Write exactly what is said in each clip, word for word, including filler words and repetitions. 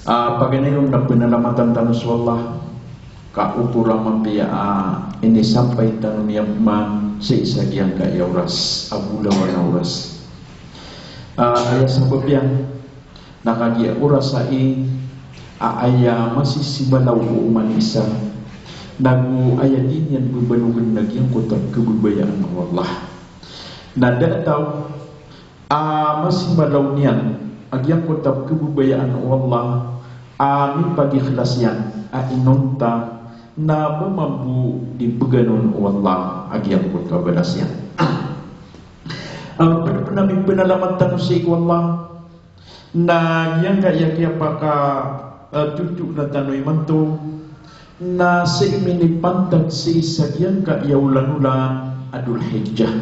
Ah, paganay ron na pnalamatan tano so Allah, ka opama mapiya a inisampay tano niyan pman sii sa giyangkaya oras, a bolawan a oras. Ah, aya sabap iyan, na kagiya oras ai, a aya masisimalaw o oman i isa, nago aya di niyan babanogen na giyangkoto a pkhababayaan o Allah. Na da a taw a masimalaw niyan a giyangkoto a pkhababayaan o Allah, a mipagikhlas iyan a inonta, na ba mambo di pganon o Allah a giyangkoto a balas iyan. Ah, pd pn a mipnalamat tano sii ko Allah, na giyangkaya kiyapaka, ah, totoona tano imanto, na sii minipantag sii sa giyangkaya olan-olan a Dhul Hijjah.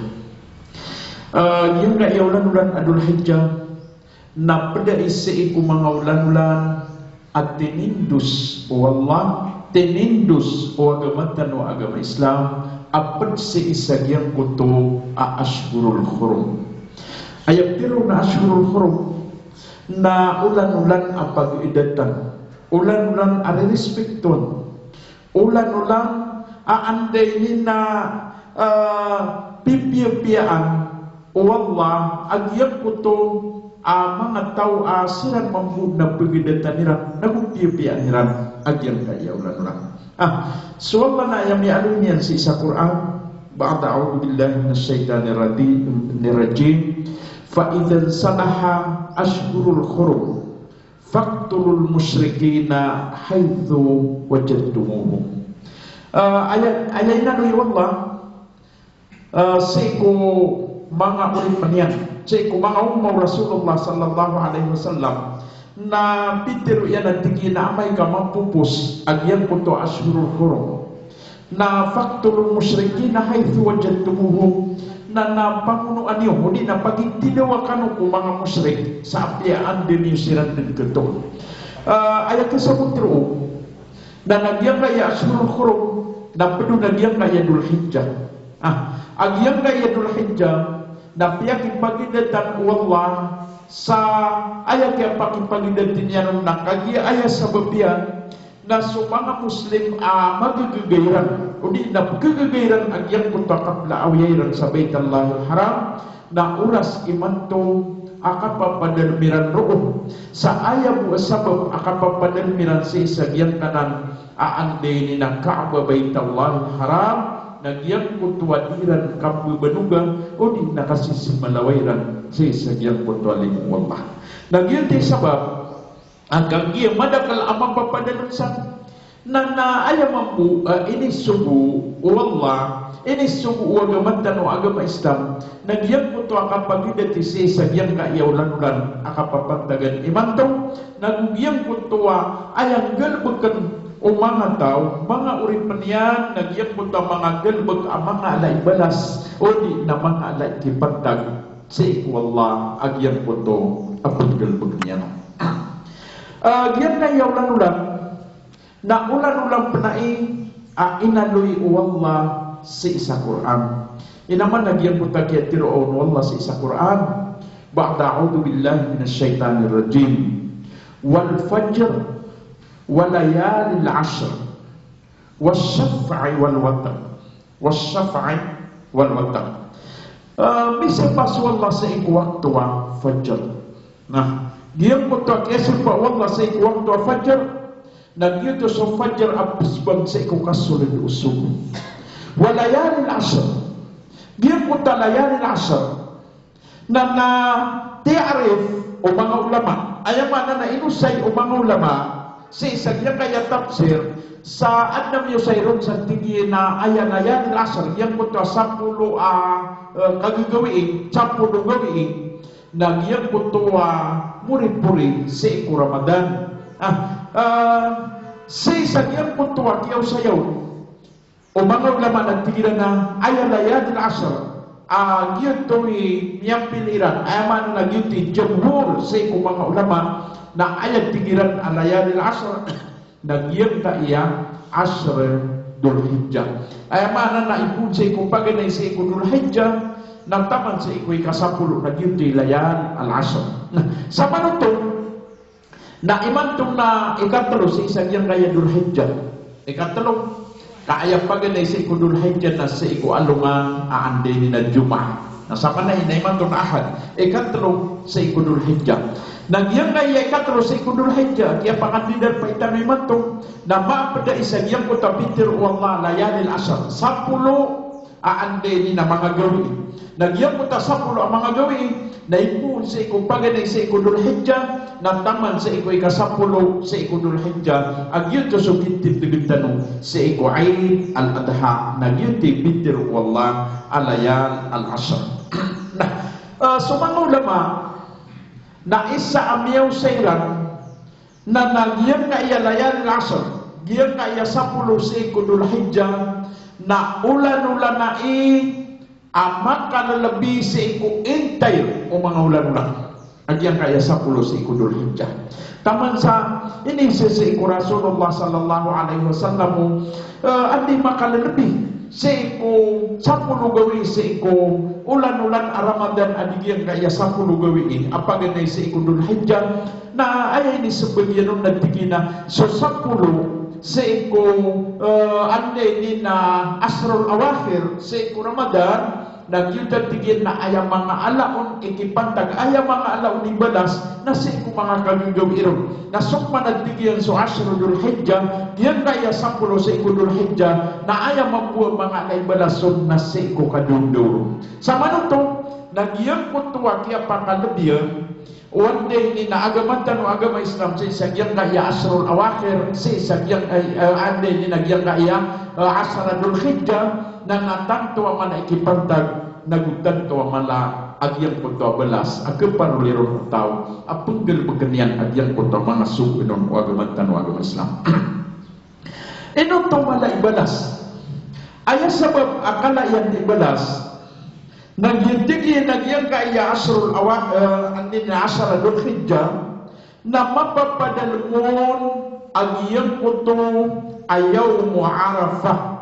Ah, giyangkaya olan-olan a Dhul Hijjah, na pd ai sii ko manga olan-olan a tinindos o Allah, tinindos o agama tano a agama Islam, a pd sii sa giyangkoto a Ashhurul Hurum. Aya pitharo na Ashhurul Hurum, na olan-olan a pagidatan, olan-olan a ririspiktowan, olan-olan a anda ini na, ah, pipiyapiyaan o Allah a giyangkoto a manga taw a siran mambo na pagidatan iran, nago piyapiyaan iran a giyangkaya olan-olan. Ah, so Allah na aya miyaaloy niyan sii sa Qur'an, ba'da a'udhu billahi minash shaitanir radi-, rajim. Fa idhan salaha ashhurul hurum, faqtulul mushrikina haythu wajadtumuhum. Ah, aya, aya inaloy o Allah, ah, sii ko manga oripn iyan, sii ko manga umma o Rasulullah sallallahu alaihi wasallam, na pitharo iyan a tig iyan a amay ka mapopos a giyangkoto a Ashhurul Hurum, na faqtulul mushrikina haythu wajadtumuhum, na, na pangonoa niyo, odi na pagitidawa kano ko manga mushrik sa apiya anda niyo siran dn khatoon. Ah, aya kasabot roo, na, na giyangkaya Ashhurul Hurum, na pd on a giyangkaya Dhul Hijjah. Ah, a giyangkaya Dhul Hijjah, na piyakipagidatan o Allah sa aya kiyapakipagidat iyan on na kagiya aya sabap iyan, na so manga Muslim a magagaga iran, odi na pkhagaga iran a giyangkoto a kaplaawiya iran sa Baitallahil Haram, na oras imanto a kapapadalm iran roo sa aya bo a sabap a kapapadalm iran sii sa giyangkanan a anda ini na Kaaba, Baitallahil Haram, na giyangkoto a di iran kambabanoga, odi na kasisimalawa iran sii sa giyangkoto a limo o Allah. Na giyoto i sabap a kagiya madakl a mapapadalm san, na, na aya mambo, ah, inisogo o Allah, inisogo o agama tano a agama Islam, na giyangkoto a kapagidati sii sa giyangkaya olan-olan a kapapantagan imanto, nago giyangkoto a aya nggalbkn o manga taw, manga oripn iyan, na giyangkoto a manga galbk a manga ala i balas, odi na manga ala i kipantag sii ko Allah a giyangkoto a pnggalbkn iyan. Ah, giyangkaya olan-olan, na olan-olan pn ai a inaloy o Allah sii sa Qur'an. Ino man a giyangkoto a kiyatharoa on o Allah sii sa Qur'an, ba'da a'udhu billahi minash shaitanir rajim. Wal fajr, wa layalin ashr, wash shaf'i wal watr. Wash shaf'i wal watr. Ah, misipa so Allah sii ko wakto a Fajr. Na giyangkoto a kiyasipa o Allah sii ko wakto a Fajr, na giyoto so Fajr a pzbang sii ko kasold o sogo. Wa layalin ashr. Giyangkoto a layalin ashr na, na tiyarif o manga ulama. Aya maana na inosay o manga ulama sii sa giyangkaya tafsir, sa adn a miyosay ron sa tig iyan a aya layalin ashr, giyangkoto a sapolo a, eh, kagagawii, sapolo gawii, na giyangkoto a moripori sii ko Ramadan. Ah, eh, sii sa giyangkoto a kiyaosaya on o manga ulama na tig iran a aya layalin ashr, a giyoto i miyapili iran, aya maana na giyoto i jumhur sii ko manga ulama, na aya tig iran a layalin ashr, na giyangkaya ashr Dhul Hijjah. Aya maana na ipoon sii ko paganay sii ko Dhul Hijjah, na taman sii ko ikasapolo na giyoto i layalin ashr. Na, sa manoto, Na imanto na ikatlo sii sa giyangkaya Dhul Hijjah. Ikatlo. Ka aya paganay sii ko Dhul Hijjah na sii ko alongan a anda ini na Jumaah. Na samanaya na imanto na Ahad. Ikatlo sii ko Dhul Hijjah. Na giyangkaya ikatlo sii ko Dhul Hijjah, kiyapakandidar pen tano imanto, na mapd a isa giyangkoto a pitharo o Allah, layalil ashr. Sapolo a anda ini na manga gawii. Na giyangkoto a sapolo a manga gawii, na ipoon sii ko paganay sii ko Dhul Hijjah, na taman sii ko ikasapolo sii ko Dhul Hijjah, a giyoto so kititgn tano sii ko Eid al-Adha, na giyoto i pitharo o Allah a layal al-ashr. Na, ah, so manga ulama, na isa a miyaosay iran, na, na giyangkaya layalil ashr, giyangkaya sapolo sii ko Dhul Hijjah, na olan-olan ai a makalelebi sii ko entire o manga olan-olan a giyangkaya sapolo sii ko Dhul Hijjah. Taman sa inisisii ko Rasulullah sallallahu alaihi wasallam, eh, anda i makalelebi sii ko sapolo gawii sii ko olan-olan a Ramadan a di giyangkaya sapolo gawii a paganay sii ko Dhul Hijjah. Na aya inismbag iyan on na tig iyan a so sapolo sii ko, eh, anda ini na ashrul awakhir sii ko Ramadan, na giyoto a tig iyan na aya manga ala on ikipantag, aya manga ala on ibalas, na sii ko manga kagagawii ron. Na so man a tig iyan so ashrul Dhul Hijjah, giyangkaya sapolo sii ko Dhul Hijjah, na aya mambo a manga ala ibalas on na sii ko kadaondaw ron. Sa manoto, na giyangkoto a kiyapakalebiyan o anda ini na agama tano a agama Islam sii sa giyangkaya ashrul awakhir, sii sa giyang, eh, eh, anda ini na giyangkaya, eh, ashara Dhul Hijjah, na, na tanto a mala ikipantag, na go tanto a mala a giyangkoto a balas a kaparoli ron o taw a pnggalbkn iyan a giyangkoto a manga sogoon o agama tano a agama Islam. Ino oto mala ibalas? Aya sabap a kala iyan ibalas, na giya tig iyan a giyangkaya ashrul awa-, eh, anda ini na ashara Dhul Hijjah, na mapapadalm on a giyangkoto a yawmu Arafah.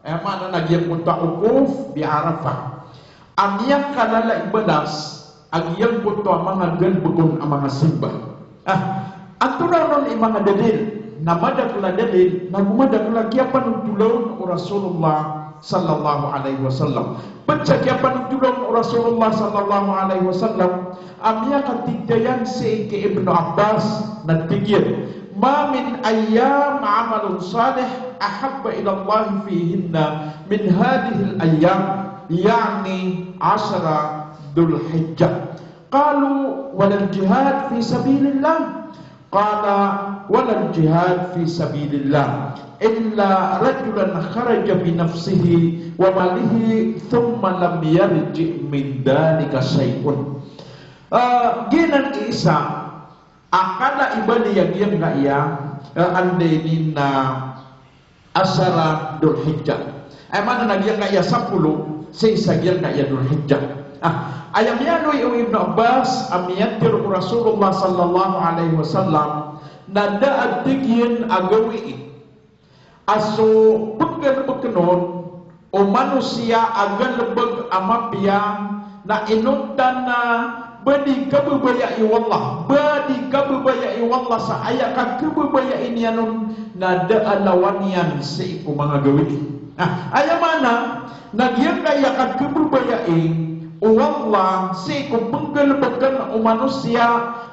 Aya maana na giyangkoto a wukuf bi Arafah. A miyakalala i balas a giyangkoto a manga galbk on a manga simba. Ah, antonaa ron i manga dalil? Na madakl a dalil, na go madakl a kiyapanothol on o Rasulullah sallallahu alaihi wasallam. Pd sa kiyapanothol on o Rasulullah sallallahu alaihi wasallam a miyakatharo iyan sii ki Ibnu Abbas na tig iyan, "Ma min ayyam amalun salih ahabba ila Allah fihinna min hadhihil ayyam," ya'ni ashara Dhul Hijjah. Qalu, "Walal jihad fi sabilillah?" Qala, "Walal jihad fi sabilillah illa rajulan kharaja bi nafsihi wa malihi thumma lam yarji' min dhalika shay'un." Ah, giyanan i isa a kala i bali a giyangkaya, ah, anda ini na ashara Dhul Hijjah. Aya maana na giyangkaya sapolo sii sa giyangkaya Dhul Hijjah. Ah, aya miyaaloy o Ibnu Abbas a miyatharo o Rasulullah sallallahu alaihi wasallam na da a tig iyan a gawii a so pnggalbkn on o manosiya a galbk a mapiya na inonta na ba di kababayai o Allah, ba di kababayai o Allah sa aya kakhababayai niyan on na da a lawan iyan sii ko manga gawii. Ah, aya maana na giyangkaya kakhababayai o Allah sii ko pnggalbkn o manosiya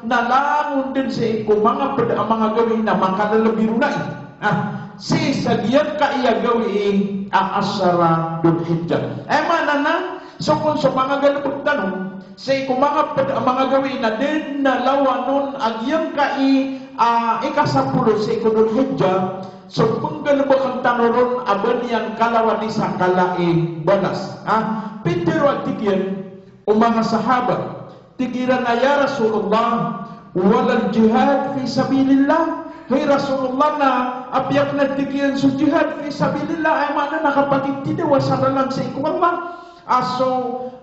na langon dn sii ko manga pd a manga gawii na makalalabi ron ai. Ah, sii sa giyangkaya gawii a ashara Dhul Hijjah. Aya maana na so kon so manga galbk tano sii ko manga pd a manga gawii na dn a lawan on a giyangkai a ikasapolo sii ko Dhul Hijjah, so pnggalbkn tano ron a ba niyan kalawani sa kala i balas. Ah, pitharo a tig iyan o manga sahaba, tig iran a, "Ya Rasulullah, walal jihad fi sabilillah?" Hay Rasulullah, na apiya pn a tig iyan so jihad fi sabilillah, aya maana na kapagitidawa sa lalan sii ko Allah. A so,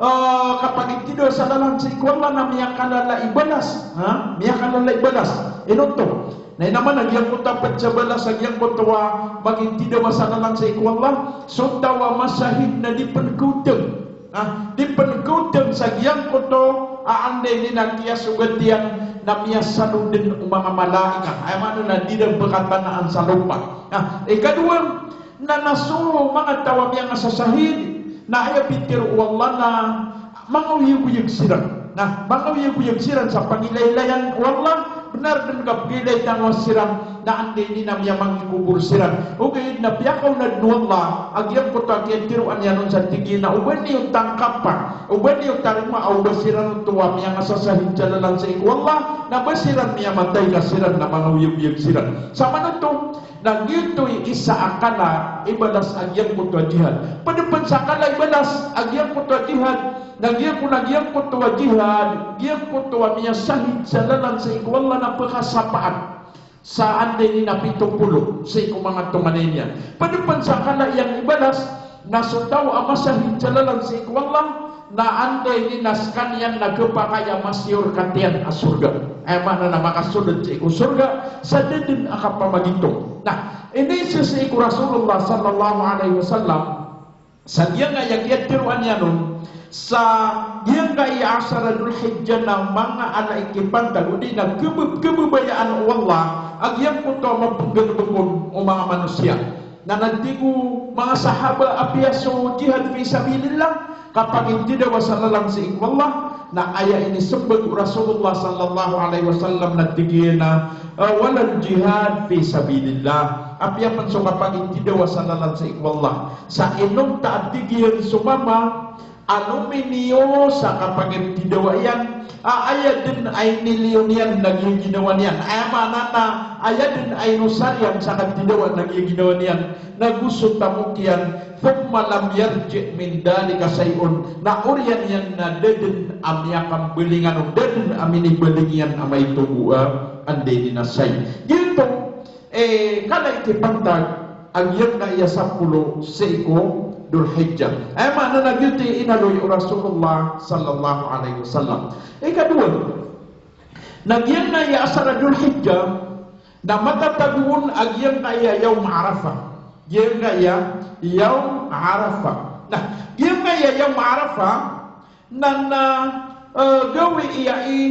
ah, kapagitidawa sa lalan sii ko Allah na miyakalala i balas. Ha? Miyakalala i balas. Ino oto? Na ino man a giyangkoto a pd sa balas a giyangkoto a magitidawa sa lalan sii ko Allah? So taw a masahid na di pn khaotng. Ah, di pn kawdn sa giyangkoto a anda ini na kiyasogat iyan na miyasanod dn o manga malaikat. Aya maana na di ran bkatanaan sa lopa. Ah, ikadowa, na na so manga taw a miyangasasahid, na aya pitharo o Allah na mangaoyagoyag siran. Na mangaoyagoyag siran sa pangilaylayan o Allah, bnar dn ka pgilaylayan o siran, na anda ini na miyamangikobor siran. Ogaid na piyakaonad o Allah a giyangkoto a kiyatharoa niyan on sa tig iyan a oba niyo tangkapa, oba niyo tarimaa o ba siran oto a miyangasasahid sa lalan sii ko Allah, na ba siran miyamatay ka siran na mangaoyagoyag siran. Samanoto, na giyoto i isa a kala i balas a giyangkoto a jihad. Pd pn sa kala i balas a giyangkoto a jihad, na giyangko, na giyangkoto a jihad, giyangkoto a miyasahid sa lalan sii ko Allah na pkasapaan sa anda ini na pito polo sii ko manga tonganay niyan. Pd pn sa kala iyan i balas na so taw a masahid sa lalan sii ko Allah, na anda ini na skaniyan na khapakay a masiyor katiyan a sorga. Aya maana na makasold sii ko sorga sa da dn a kapamagitong. Na iniiza sii ko Rasulullah sallallahu alaihi wasallam sa giyangkaya kiyatharoa niyan on sa giyangkaya ashara Dhul Hijjah na manga ala i kipantag, odi na kb-, kbabayaan o Allah a giyangkoto a mapnggalbk on o manga manosiya. Na na tig o manga sahaba a apiya so jihad fi sabilillah, kapagitidawa sa lalan sii ko Allah, na aya inismbag o Rasulullah sallallahu alaihi wasallam na tig iyan a, eh, walal jihad fi sabilillah. Apiya pn so kapagitidawa sa lalan sii ko Allah. Sa inonta a tig iyan so mama a lominiyo sa kapagitidawa iyan, a aya dn a iniliyo niyan na giya ginawa niyan. Aya maana na aya dn a inosar iyan sa katidawa na giya ginawa niyan, na go so tamok iyan, thumma lam yarji' min dhalika shay'un, na oriyan iyan na da dn a miyakambalingan on, da dn a minibaling iyan a maito bo a anda ini na sai. Giyoto, eh, kala i kipantag a giyangkaya sapolo sii ko Dhul Hijjah. Aya maana na giyoto i inaloy o Rasulullah sallallahu alaihi wasallam. Ikadowa, na giyangkaya ashara Dhul Hijjah na matatago on a giyangkaya Yawm Arafah. Giyangkaya Yawm Arafah. Na giyangkaya Yawm Arafah na na, eh, gawii aya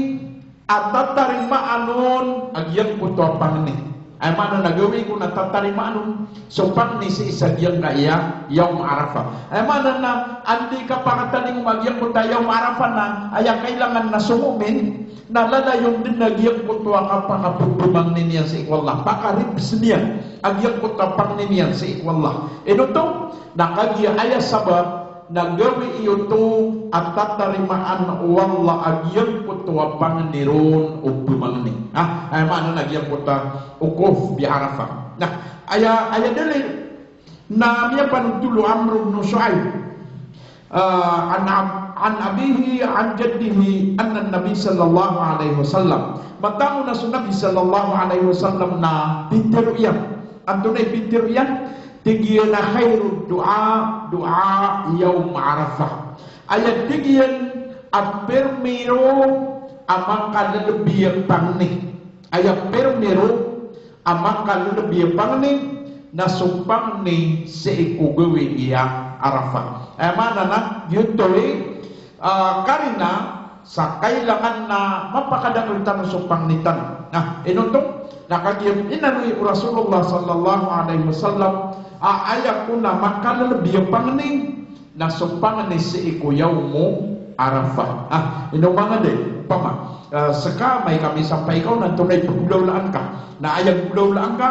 a tatarimaan on a giyangkoto a pangni. Aya maana na gawii ko na tatarimaan on so pangni sii sa giyangkaya Yawm Arafah. Aya maana na anda i kapakatalingoma a giyangkoto a Yawm Arafah na aya kailangan na so mu'min na lalayon dn a giyangkoto a kapakapphmangni niyan sii ko Allah, pakaribs niyan a giyangkoto a pangni niyan sii ko Allah. Ino oto? Na kagiya aya sabap na gawii oto a tatarimaan o Allah a giyangkoto a pangni ron o pmangni. Ah, aya maana na giyangkoto a wukuf bi Arafah. Na aya, aya dalil na miyapanotol o Amr ibn Shu'aib, ah, an ab-, an abihi an jaddihi anna Nabi sallallahu alaihi wasallam. Mataan on a so Nabi sallallahu alaihi wasallam na pitharo iyan. Antonaa i pitharo iyan? Tig iyan a khairud du'a, du'a yawm Arafah. Aya tig iyan a primero a makalelebi a pangni. Aya primero a makalelebi a pangni na so pangni sii ko gawii a Arafah. Aya maana na giyoto i, ah, karina sa kailangan na mapakadakl tano so pangni tano. Na ino oto? Na kagiya inaloy o Rasulullah sallallahu alaihi wasallam a aya kon a makalelebi a pangni na so pangni sii ko Yawmu Arafah. Ah, ino manga day, opama, ah, ska amay ka misampay ka on na antonaa i pgolawlaan ka. Na aya golawlaan ka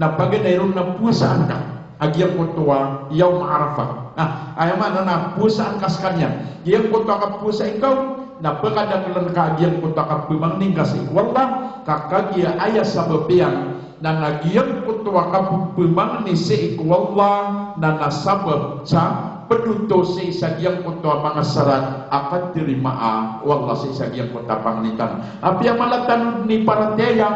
na paganay ron na powasaan ka a giyangkoto a Yawm Arafah. Ah, aya maana na powasaan ka skaniyan. Giyangkoto a kapowasai ngka on na pkadaklan ka a giyangkoto a kapmangni ngka sii ko Allah, ka kagiya aya sabap iyan na na giyangkoto a kapepemangni sii ko Allah na na sabap sa ped oto sii sa giyangkoto a manga sarat a katarimaa o Allah sii sa giyangkoto a pangni tano. Apiya mala tano dn i paratiyaya,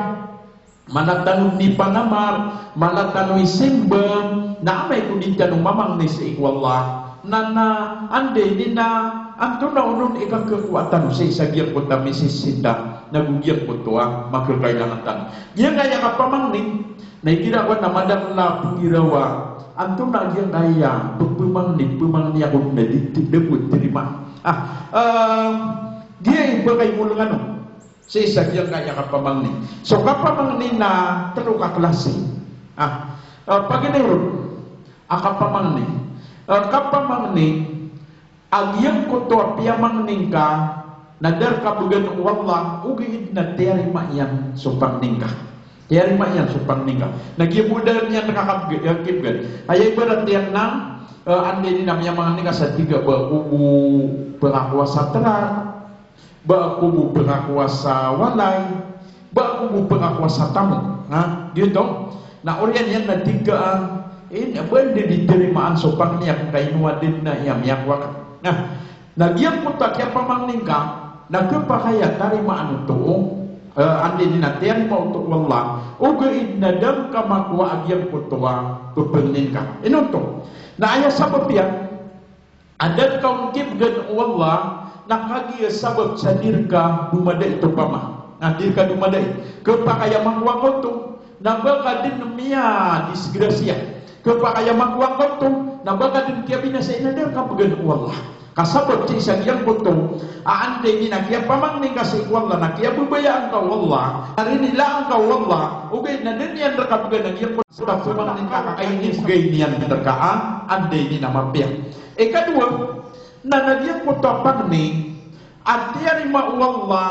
mala tano dn i panamar, mala tano i simba, na amay ko di tano mamangni sii ko Allah na na anda ini na antonaa onon i kakhakowa tano sii sa giyangkoto a misisinda na go giyangkoto a makakailangan tano. Giyangkaya kapamangni na igira ko na madakl a pegirawa Antonaa giyangkaya pepemangni, pemangni ako na di, di, di ko tarimaan. Ah, eh, giya i ba kay molengan o. Sii sa giyangkaya kapamangni. So kapamangni na telo ka klasi. Ah, eh, paganay ron a kapamangni. Eh, kapamangni a giyangkoto a piyamangni ngka na da reka began o Allah, ogaid na tiyarima iyan so pangni ngka. Tiyarima iyan so pangni ngka. Na giya bo da niyan reka kabeg-, eh, kibegan. Aya ibarat iyan na, eh, anda ini na miyamangni ka sa tiga, ba ako bo pengakuasa terak, ba ako bo pengakuasa walay, ba ako bo pengakuasa tamok. Ha? Giyoto. Na oriyan iyan na tiga, ah, ini, ba anda di tarimaan so pangni ako ka ino a da den a iya miyakowa ka. Na, na giyangkoto a kiyapamangni ngka, na kepakay a tarimaan oto, eh, anda ini na tiyarima oto o Allah, ogaid na da ngka makowa a giyangkoto a pepangni ngka. Ino oto. Na aya sabap iyan, a da reka on kibegan o Allah, na kagiya sabap sa di reka domadait opama. Na di reka domadait. Kepakay a makowa ngka oto, na ba ka den miyadisgrasya. Kepakay a makowa ngka oto, na ba ka den kiyabinasai, na da reka began o Allah. Ka sabap sii sa giyangkoto a anda ini na kiyapamangni ngka sii ko Allah, na kiyababayaan ka o Allah, na rinilaan ka o Allah, ogaid na da niyan reka began a giyangkoto a pepamangni ngka, ka aya ini begay niyan reka a anda ini na mapiya. Ikadowa, na, na giyangkoto a pangni a tiyarima o Allah,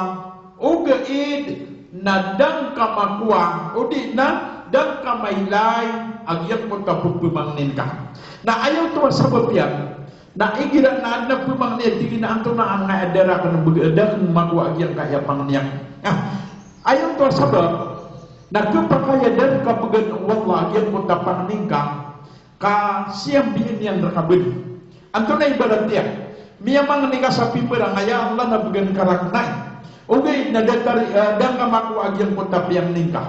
ogaid na da ngka makowa, odi na da ngka mailay a giyangkoto a pepamangni ngka. Na aya oto a sabap iyan, na igira na aden a pepamangni a tig iyan a antonaa angkaya da raken beg-, da raken makowa a giyangkaya pangni ako. Ah, aya oto a sabap, na kepakay a da reka began o Allah a giyangkoto a pangni ngka, ka siyambian iyan reka bed. Antonaa i ibarat iyan? Miyamangni ka sa pimbarang a, ya Allah, na began ka raken ai. Ogaid na da tari-, eh, da ngka makowa a giyangkoto a piyamangni ngka.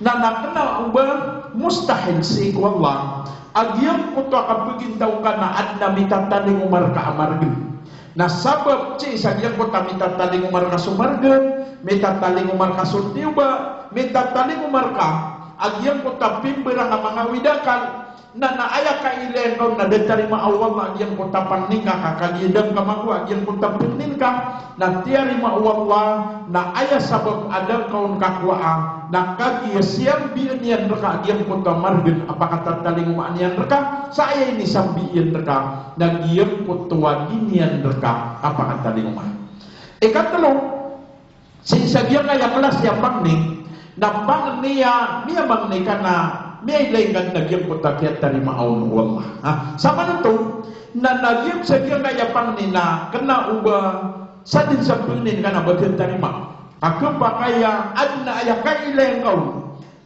Na, na kena o ba mustahil sii ko Allah a giyangkoto a kapagintaw ngka na aden a mitatalingoma reka a margen. Na sabap sii sa giyangkoto a mitatalingoma reka so margen, mitatalingoma reka so tiyoba, mitatalingoma reka a giyangkoto a pimbarang a manga awid a akal, na, na aya kailay ngka on na da tarimaa o Allah a giyangkoto a pangni ngka, ka kagiya da ngka makowa a giyangkoto a pangni ngka, na tiyarima o Allah, na aya sabap a da ngka on kakowaa, na kagiya siyambian iyan reka a giyangkoto a margen a pakatatalingomaan iyan reka, sa aya inisambi iyan reka, na giyangkoto a di niyan reka a pakatalingomaa. Ikatelo, sii sa giyangkaya klasi a pangni, na pangni a miyamangni ka na miyailay ngka den a giyangkoto a kiyatarimaa on o Allah. Ha? Samanoto, na, na giyang sa giyangkaya pangni na kena o ba sadn sa pangni ka na ba kiyatarimaa. Ka kepakay a aden a aya kailay ngka on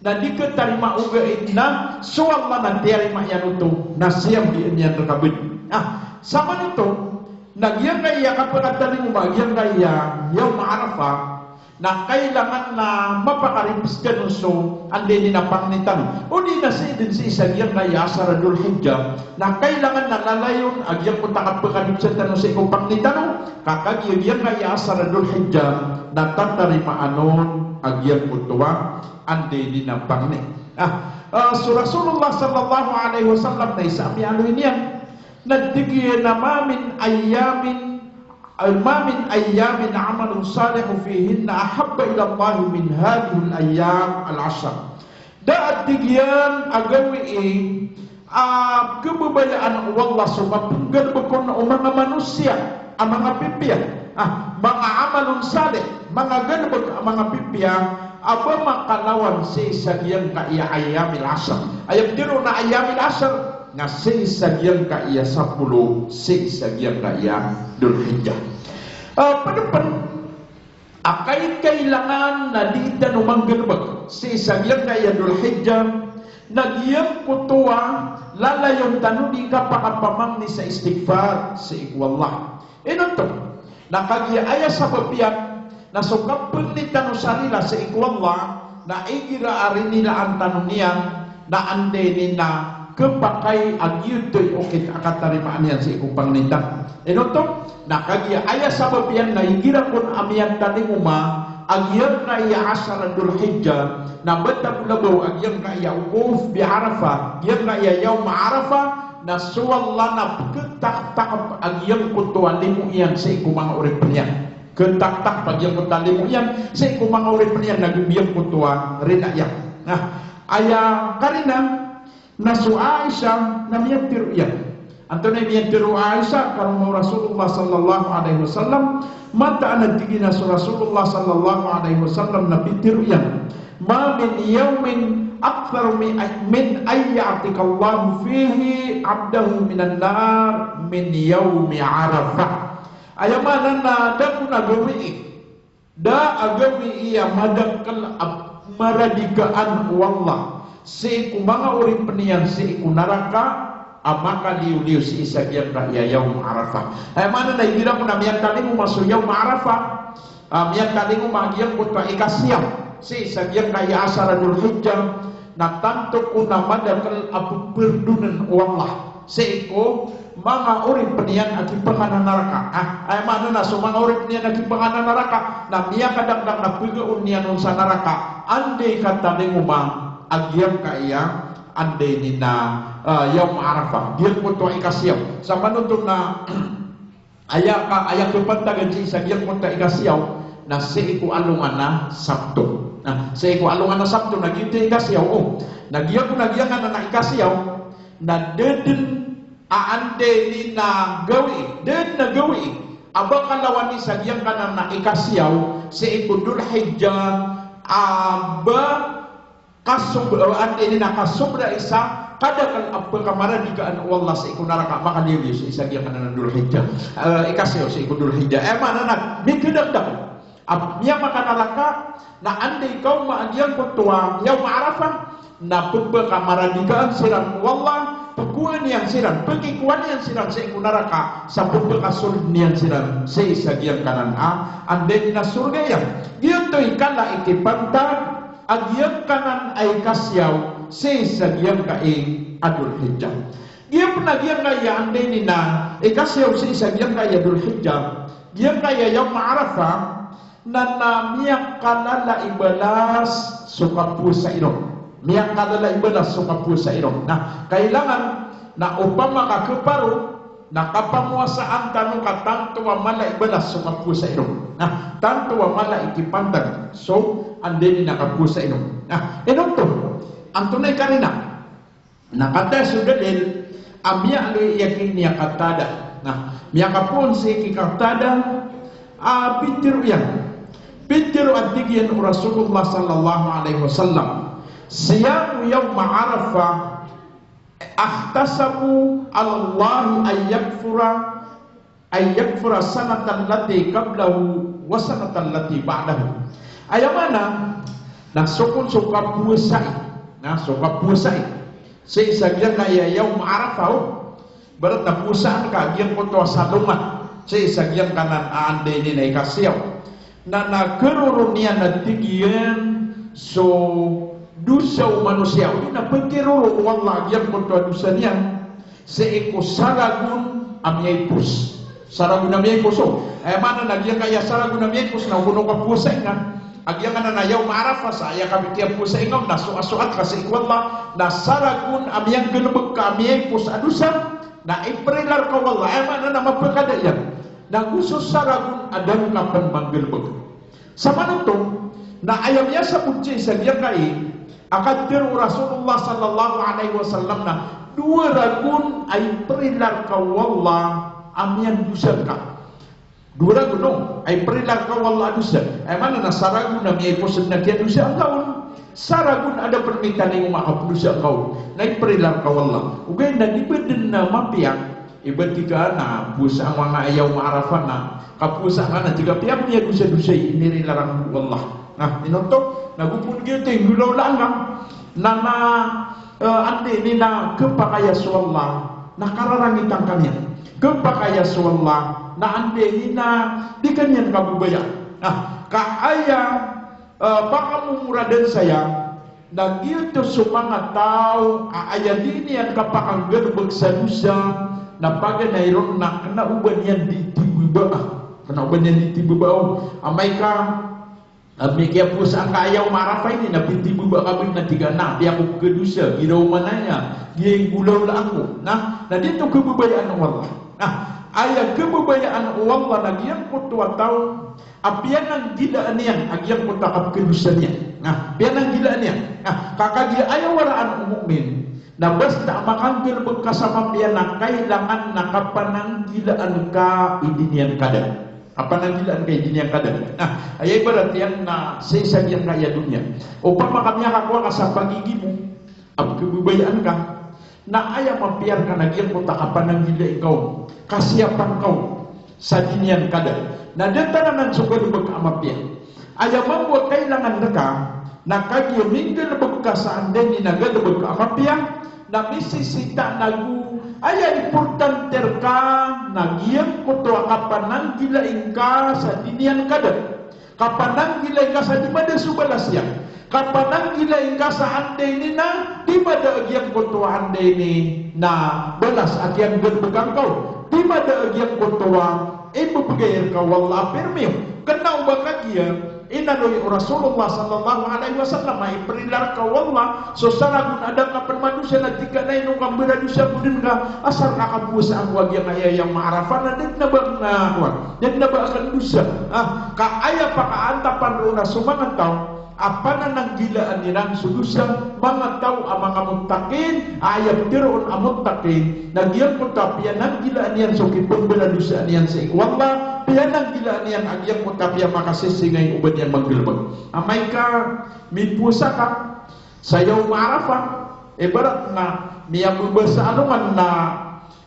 na di katarima ogaid na so Allah na tiyarima iyan oto, na siyambian iyan reka bed. Ah, samanoto, na giyangkaya kapakatalingoma, giyangkaya Yawm Arafah, na kailangan na mapakaribs tano so anda ini na pangni tano. O di na sii den sii sa giyangkaya asar a Dhul Hijjah, na kailangan na lalayon a giyangkoto a kapakaribs tano sii ko pangni tano, ka kagiya giyangkaya asar a Dhul Hijjah na tatarimaan on a giyangkoto a anda ini na pangni. Ah, ah, so Rasulullah sallallahu alaihi wasallam na isa a miyaaloy niyan na tig iyan a, "Ma min ayyamin, ah, ma min ayyamin amalun salihun fihinna ahabba ila Allahi min hadhihil ayyam al-ashr." Da a tig iyan a gawii a kebabayaan o Allah so kapenggalebek on o manga manosiya a manga pipiya, ah, manga amalun salih, manga galebek a manga pipiya, a ba makalawan sii sa giyangkaya ayyamil ashr. Aya pitharo na ayyamil ashr na sii sa giyangkaya sapolo sii sa giyangkaya Dhul Hijjah. Ah, pd pen a kaikailangan na di tano manggalebek sii sa giyangkaya Dhul Hijjah, na giyangkoto a lalayon tano di kapakapamangni sa istighfar sii ko Allah. Ino oto? Na kagiya aya sabap iyan na so kapangni tano sa rila sii ko Allah, na igira a rinilaan tano niyan, na anda ini na kepakay a giyoto i okit a katarimaan iyan sii ko pangni tano. Ino oto? Na kagiya aya sabap iyan na igira kon a miyatalingoma a giyangkaya ashara Dhul Hijjah, na bata bo labaw a giyangkaya wuquf bi Arafah, giyangkaya yawm Arafah, na so Allah na pkhataktakp a giyangkoto a limo iyan sii ko manga oripn iyan. Khataktakp a giyangkoto a limo iyan sii ko manga oripn iyan, na giyangkoto a rila iyan. Na aya karina, na so Aisha na miyatharo iyan. Antonaa i miyatharo o Aisha, karoma o Rasulullah sallallahu alaihi wasallam, mataan a tig iyan a so Rasulullah sallallahu alaihi wasallam na pitharo iyan, "Ma min yawmin aktharu min, min an ya'tiqallahu fihi abdahu minan nar min yawmi Arafah." Aya maana na da kon a gawii Da a gawii a madakl a maradikaan o Allah sii ko manga oripn iyan sii ko naraka a makaliyoliyo sii sa giyangkaya yawm Arafah. Aya maana na igira ko na miyatalingoma so yawm Arafah, a, miyatalingoma a giyangkoto a ikasiyam sii sa giyangkaya ashara Dhul Hijjah, na tanto ko na madakl a pphrdonn o Allah sii ko manga oripn iyan a kipangana naraka. Ah, aya maana na so manga oripn iyan a kipangana naraka, na miyakadakdak na pgaon iyan on sa naraka, anda i katalingoma a giyangkaya, anda ini na, ah, yawm Arafah. Giyangkoto a ikasiyaw. Sa panothol na aya ka, aya kapantagan sii sa giyangkoto a ikasiyaw, na sii ko alongan a Sabto. Na sii ko alongan a Sabto, na giyoto i ikasiyaw, o. Na giyangkoto, na giyangkanan a ikasiyaw, na da dn a anda ini na gawii, da dn a gawii a ba kalawani sa giyangkanan a ikasiyaw sii ko Dhul Hijjah, a ba kasob-, a, anda ini na kasobra i sa kadakl a pkamaradikaan o Allah sii ko naraka, makaliyoliyo sii sa giyangkanan a Dhul Hijjah. A, ikasiyaw sii ko Dhul Hijjah. Aya maana na mikdakdak a miyamakanaraka, na anda i kaoma a giyangkoto a yawm Arafah, na pphakamaradikaan siran o Allah, pkowaan iyan siran, pkikowaan iyan siran sii ko naraka, sa pphakasold iyan siran sii sa giyangkanan a, anda ini na sorga iyan. Giyoto i kala i kipantag a giyangkanan a ikasiyaw sii sa giyangkai a Dhul Hijjah. Giya pn a giyangkaya anda ini na ikasiyaw sii sa giyangkaya Dhul Hijjah, giyangkaya yawm Arafah, na, na miyakalala i balas so kapowasai ron. Miyakalala i balas so kapowasai ron. Na kailangan na opama ka khaparo, na kapamowasaan tano ka tanto a mala i balas so kapowasai ron. Na tanto a mala i kipantag so anda ini na kapowasai ron. Na ino oto, antonaa i karina? Na katii so dalil a miyaaloy iyan ki niya Qatada. Na miyakapoon sii ki Qatada a pitharo iyan. Pitharo a tig iyan o Rasulullah sallallahu alaihi wasallam, "Siyamu yawma Arafah ahtasabu ala Allah an yakfura, an yakfura sanata allati qablahu wa sanata allati ba'dahu." Aya maana na so kon so kapowasai, na so kapowasai sii sa giyangkaya yawm Arafah, o. Ibarat na powasaan ka giyangkoto a salongan sii sa giyangkanan a anda ini na ikasiyaw. Na, na kharoro niyan a tig iyan so dosa o manosiya, odi na pkhiroro o Allah giyangkoto a dosa niyan sii ko saragon a miyaipos. Saragon a miyaipos, o. Aya maana na giyangkaya saragon a miyaipos na o kon o kapowasai nga a giyangkanan a yawm Arafah, sa aya kapkiyapowasai nga on na soasoat ka sii ko Allah, na saragon a miyanggalbk ka a miyaipos a dosa, na iprila rka o Allah. Aya maana na mapkhada iyan. Na go so saragon a da ngka pn manggalbk. Sa panothol na aya miyasabot sii sa giyangkai a katharo o Rasulullah sallallahu alaihi wasallam na dowa ragon a iprila rka o Allah a miyandosa ngka. Dowa ragon, o, a iprila rka o Allah a dosa. Aya maana na saragon a miyaipos na kiyadosaan ka on. Saragon a da pn mitalingoma a kapdosaan ka on, na iprila rka o Allah. Ogaid na di ba dn na mapiya i ba tig ka na powasaan ko angka a yawm Arafah na kapowasaan ka na tig ka, apiya ko miyadosadosa i inirila rakn o Allah. Na ino oto, na go pn giyoto i nggolawlaan ka na, na, eh, anda ini na khapakay a so Allah na kararangitan ka niyan. Khapakay a so Allah na anda ini na di ka niyan kababaya. Na ka aya, eh, pakamomoradan saya na giyoto so manga taw a aya di niyan kapakanggalbk sa dosa, na paganay ron na kna o ba niyan di tibabaa. Kna o ba niyan di tibabaa. Amay ka Ami kiyapowasa angka a Yawm Arafah ini na pitibaba ka bo na tig ka na, apiya ko pkhadosa, giraw manaya, giyai nggolawlaan ko. Na, na di oto khababayaan o Allah. Na, aya khababayaan o Allah na giyangkoto a taw a piyananggilaan iyan a giyangkoto a kapkhadosa niyan. Na, piyananggilaan iyan. Na, ka kagiya aya waraan o mu'min na basta a makanggalbk ka sa mapiya na kailangan na kapananggilaan ka i di niyan kada. Kapananggilaan ka i di niyan kada. Na, aya ibarat iyan na sii sa giyangkaya doniya. Opama ka miyakakowa ka sa pagigimo, a pkhababayaan ka, na aya mapiya rka na giyangkoto a kapananggilai ngka on, kasiyapan ka on sa di niyan kada. Na datar anan so galbk a mapiya. Aya mambo a kailangan rka na kagiya minggalbk ka sa anday ini na galbk a mapiya, na misisita na go aya importante rka na giyangkoto a kapananggilai ngka sa di niyan kada. Kapananggilai ngka sa di mada so balas iyan. Kapananggilai ngka sa anday ini na di mada a giyangkoto a anday ini na balas a kiyanggalbkan ka on. Di mada a giyangkoto a ibbgay rka o Allah a permiyo. Kna o ba kagiya inaloy o Rasulullah sallallahu alaihi wasallam a iprila rka o Allah so saragon a da ngka pn madosa na tig ka na ino ka mbaradosa ko dn ka asar ka kapowasa angko a giyangkaya Yawm Arafah na da dn a ba ngka, da dn a ba ngka ndosa. Ah, ka aya pakaantapan roo na so manga taw a panananggilaan iran so dosa, manga taw a manga muttaqin, a aya ptharoon a muttaqin na giyangkoto a piyananggilaan iyan so kipmbaradosaan iyan sii ko Allah, piyananggilaan iyan a giyangkoto a piyamakasisingay o ba niyan manggalbk. Amay ka mipowasa ka sa Yawm Arafah, ibarat na miyababa sa alongan na,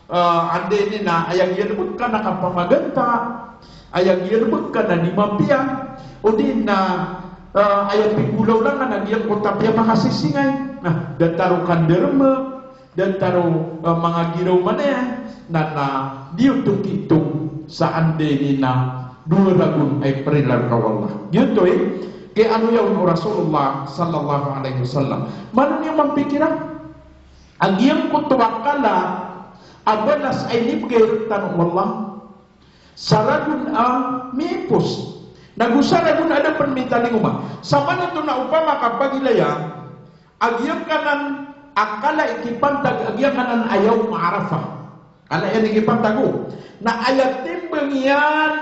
ah, anday ini na aya giya lbk ka na kapamaganta, aya giya lbk ka na di mapiya, o di na, ah, aya pinggolawla ngka na giyangkoto a piyamakasisingay. Na, datar o kandarma, datar o, ah, manga giraw manaya, na, na di oto kiitong sa anday ini na dowa ragon a iprila rka o Allah. Giyoto i kiyaaloya on o Rasulullah sallallahu alaihi wasallam. Malo niyo mampikiran a giyangkoto a kala a balas a inibgay rktano o Allah sa ragon a miipos. Na go sa ragon a da pn mitalingoma. Sa manoto na opama ka pagilaya a giyangkanan a kala i kipantag a giyangkanan a Yawm Arafah. Kala iyan i kipantag o. Na aya timbang iyan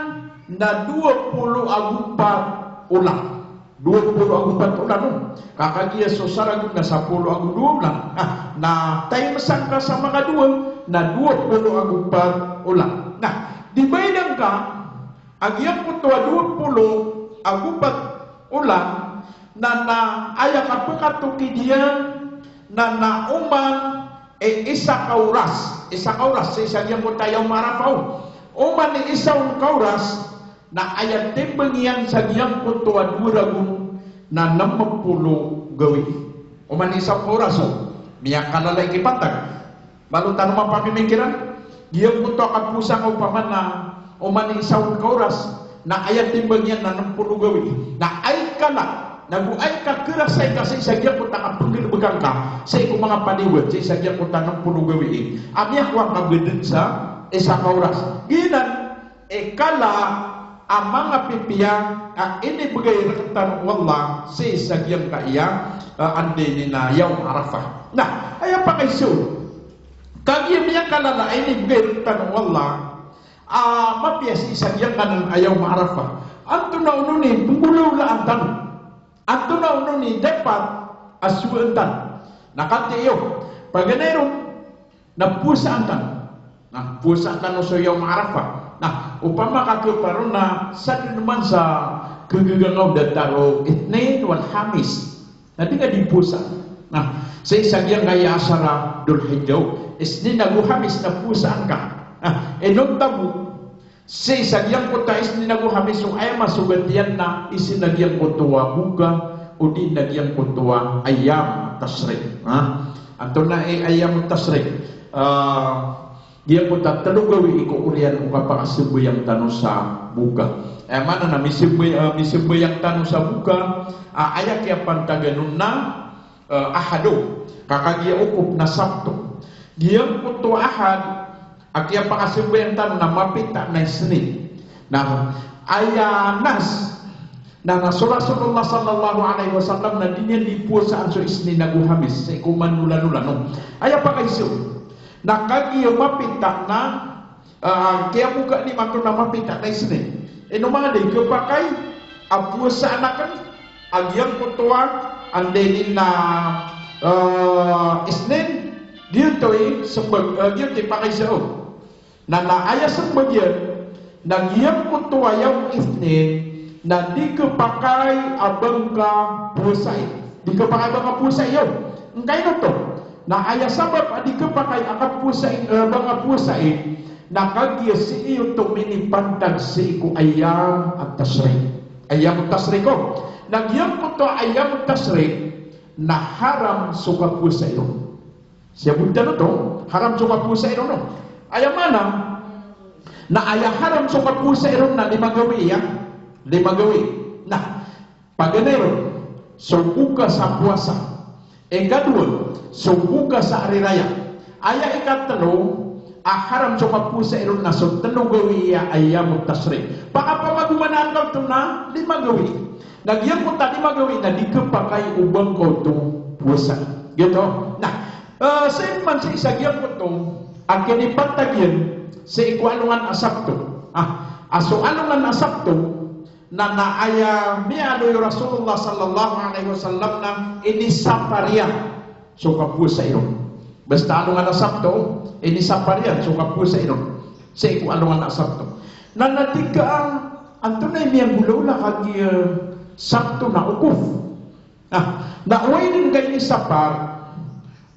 na dowa polo ago pat olan. Dowa polo ago pat olan, o. Ka kagiya so saragon na sapolo ago dowa olan. Ah, na time sangka sa makadowa, na dowa polo ago pat olan. Na, di ba idan ka, a giyangkoto a dowa polo ago pat olan, na, na aya kapkatokid iyan, na, na oman i isa ka oras, isa ka oras, sii sa giyangkoto a Yawm Arafah on. Oman i isa on ka oras, na aya timbang iyan sa giyangkoto a dowa ragon na nm polo gawii. Oman i isa on ka oras, o. Miyakalala i kipantag. Malo tano mapamimikiran, giyangkoto a kapowasa ngka opama na oman i isa on ka oras, na aya timbang iyan na nm polo gawii. Na aya kala, na go aya kakerasay ka sii sa giyangkoto a kapnggalbkan ka sii ko manga paniwad, sii sa giyangkoto a nm polo gawii a miyakowa ngka badn sa isa ka oras. Giyanan i kala a manga pipiya a inibgay rktano o Allah sii sa giyangkaya, eh, anday ini na Yawm Arafah. Na, aya pakaiza on, kagiya miyakalala a inibgay rktano o Allah a mapiya sii sa giyangkanan a Yawm Arafah, antonaa onon i pnggolawlaan tano? Antonaa onon i dapat a sowaan tano? Na katii iyo, paganay ron, na powasaan tano. Na powasaan tano so Yawm Arafah. Na opama ka keparo na sadn man sa kegeganga o datar o Ithnain wal Khamis, na di ngka di powasa. Na sii sa giyangkaya asar a Dhul Hijjah, Isnin ago Khamis na powasaan ka. Na inonta bo sii sa giyangkoto a Isnin ago Khamis, so aya masogat iyan na isa na giyangkoto a boka, odi na giyangkoto a ayyam tashriq. Ha? Antonaa i ayyam tashriq? Ah, giyangkoto a tlo gawii ko oriyan o kapakasambayang tano sa boka. Aya maana na misambay-, ah, misambayang tano sa boka, ah, aya kiyapantagan on na eh, Ahad o. Ka kagiya okop na Sabto. Giyangkoto a Ahad a kiyapakasambayang tano na mapita na Isnin. Na aya nas Na, na so Rasulullah sallallahu alaihi wasallam na di niyan di powasaan so Isnin ago Hamis, sii ko manolanolan, no? Aya pakaiza on. Na kagiya mapita na, ah, kiyamoga ni mato na mapita na Isnin. Ino man i di khapakay a powasaan akn a giyangkoto a, anda ini na, ah, Isnin, giyoto i smbag, ah, giyoto i pakaiza on. Na, na aya smbag iyan, na giyangkoto a yawm Ithnin, na di khapakay a ba ngka powasai. Di khapakay a ba ngka powasai, yo. Ngkaino oto? Na aya sabap a di khapakay a ba ngka powasai, eh, ba ngka powasai, na kagiya sii oto minipantag sii ko ayyam at-tashriq. Ayyam at-tashriq, o. Na giyangkoto a ayyam at-tashriq, na haram so kapowasai ron. Sii bo tano oto, haram so kapowasai ron, no? Aya maana, na aya haram so kapowasai ron na lima gawii, ya. Lima gawii. Na, paganay ron, so boka sa powasa. Ikadowa, so boka sa ari raya. Aya ikatlo a haram so kapowasai ron na so tlo gawii a ayyamut tashriq. Pakapamagomanaan ka oto na lima gawii. Na giyangkoto a lima gawii na di khapakay o ba ngka oto powasai. Giyoto. Na, eh, sii man sii sa giyangkoto a kinipantag iyan sii ko alongan a Sabto. Ah, a so alongan a Sabto, na, na aya miyaaloy o Rasulullah sallallahu alaihi wasallam na inisapar iyan so kapowasai ron. Basta alongan a Sabto, inisapar iyan so kapowasai ron sii ko alongan a Sabto. Na, na tig ka a, antonaa i miyanggolawla kagiya Sabto na okop? Na, na oway dn ka inisapar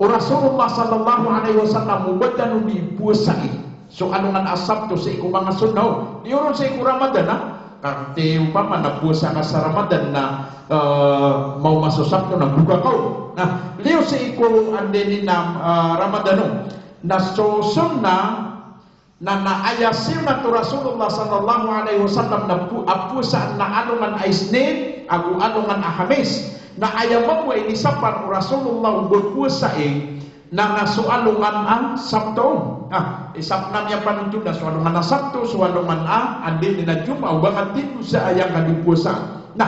o Rasulullah sallallahu alaihi wasallam o ba tano di powasai so alongan a Sabto sii ko manga sunnah. Di ron sii ko Ramadan, ha? Ka ti opama na powasa ka sa Ramadan na, eh, maoma so Sabto na boka ka on. Na, liyo sii ko anda ini na, eh, Ramadan on. Na so sunnah na, na aya siyonato o Rasulullah sallallahu alaihi wasallam na po-, a powasaan na alongan a Isnin ago alongan a Hamis. Na aya mambo a inisapar o Rasulullah o ba powasai na, na so alongan a Sabto. Ah, isapar na miyapanonton na so alongan a Sabto, so alongan a, anda ini na Jumaah, o ba ngka tindozaa aya ngka di powasaan. Na,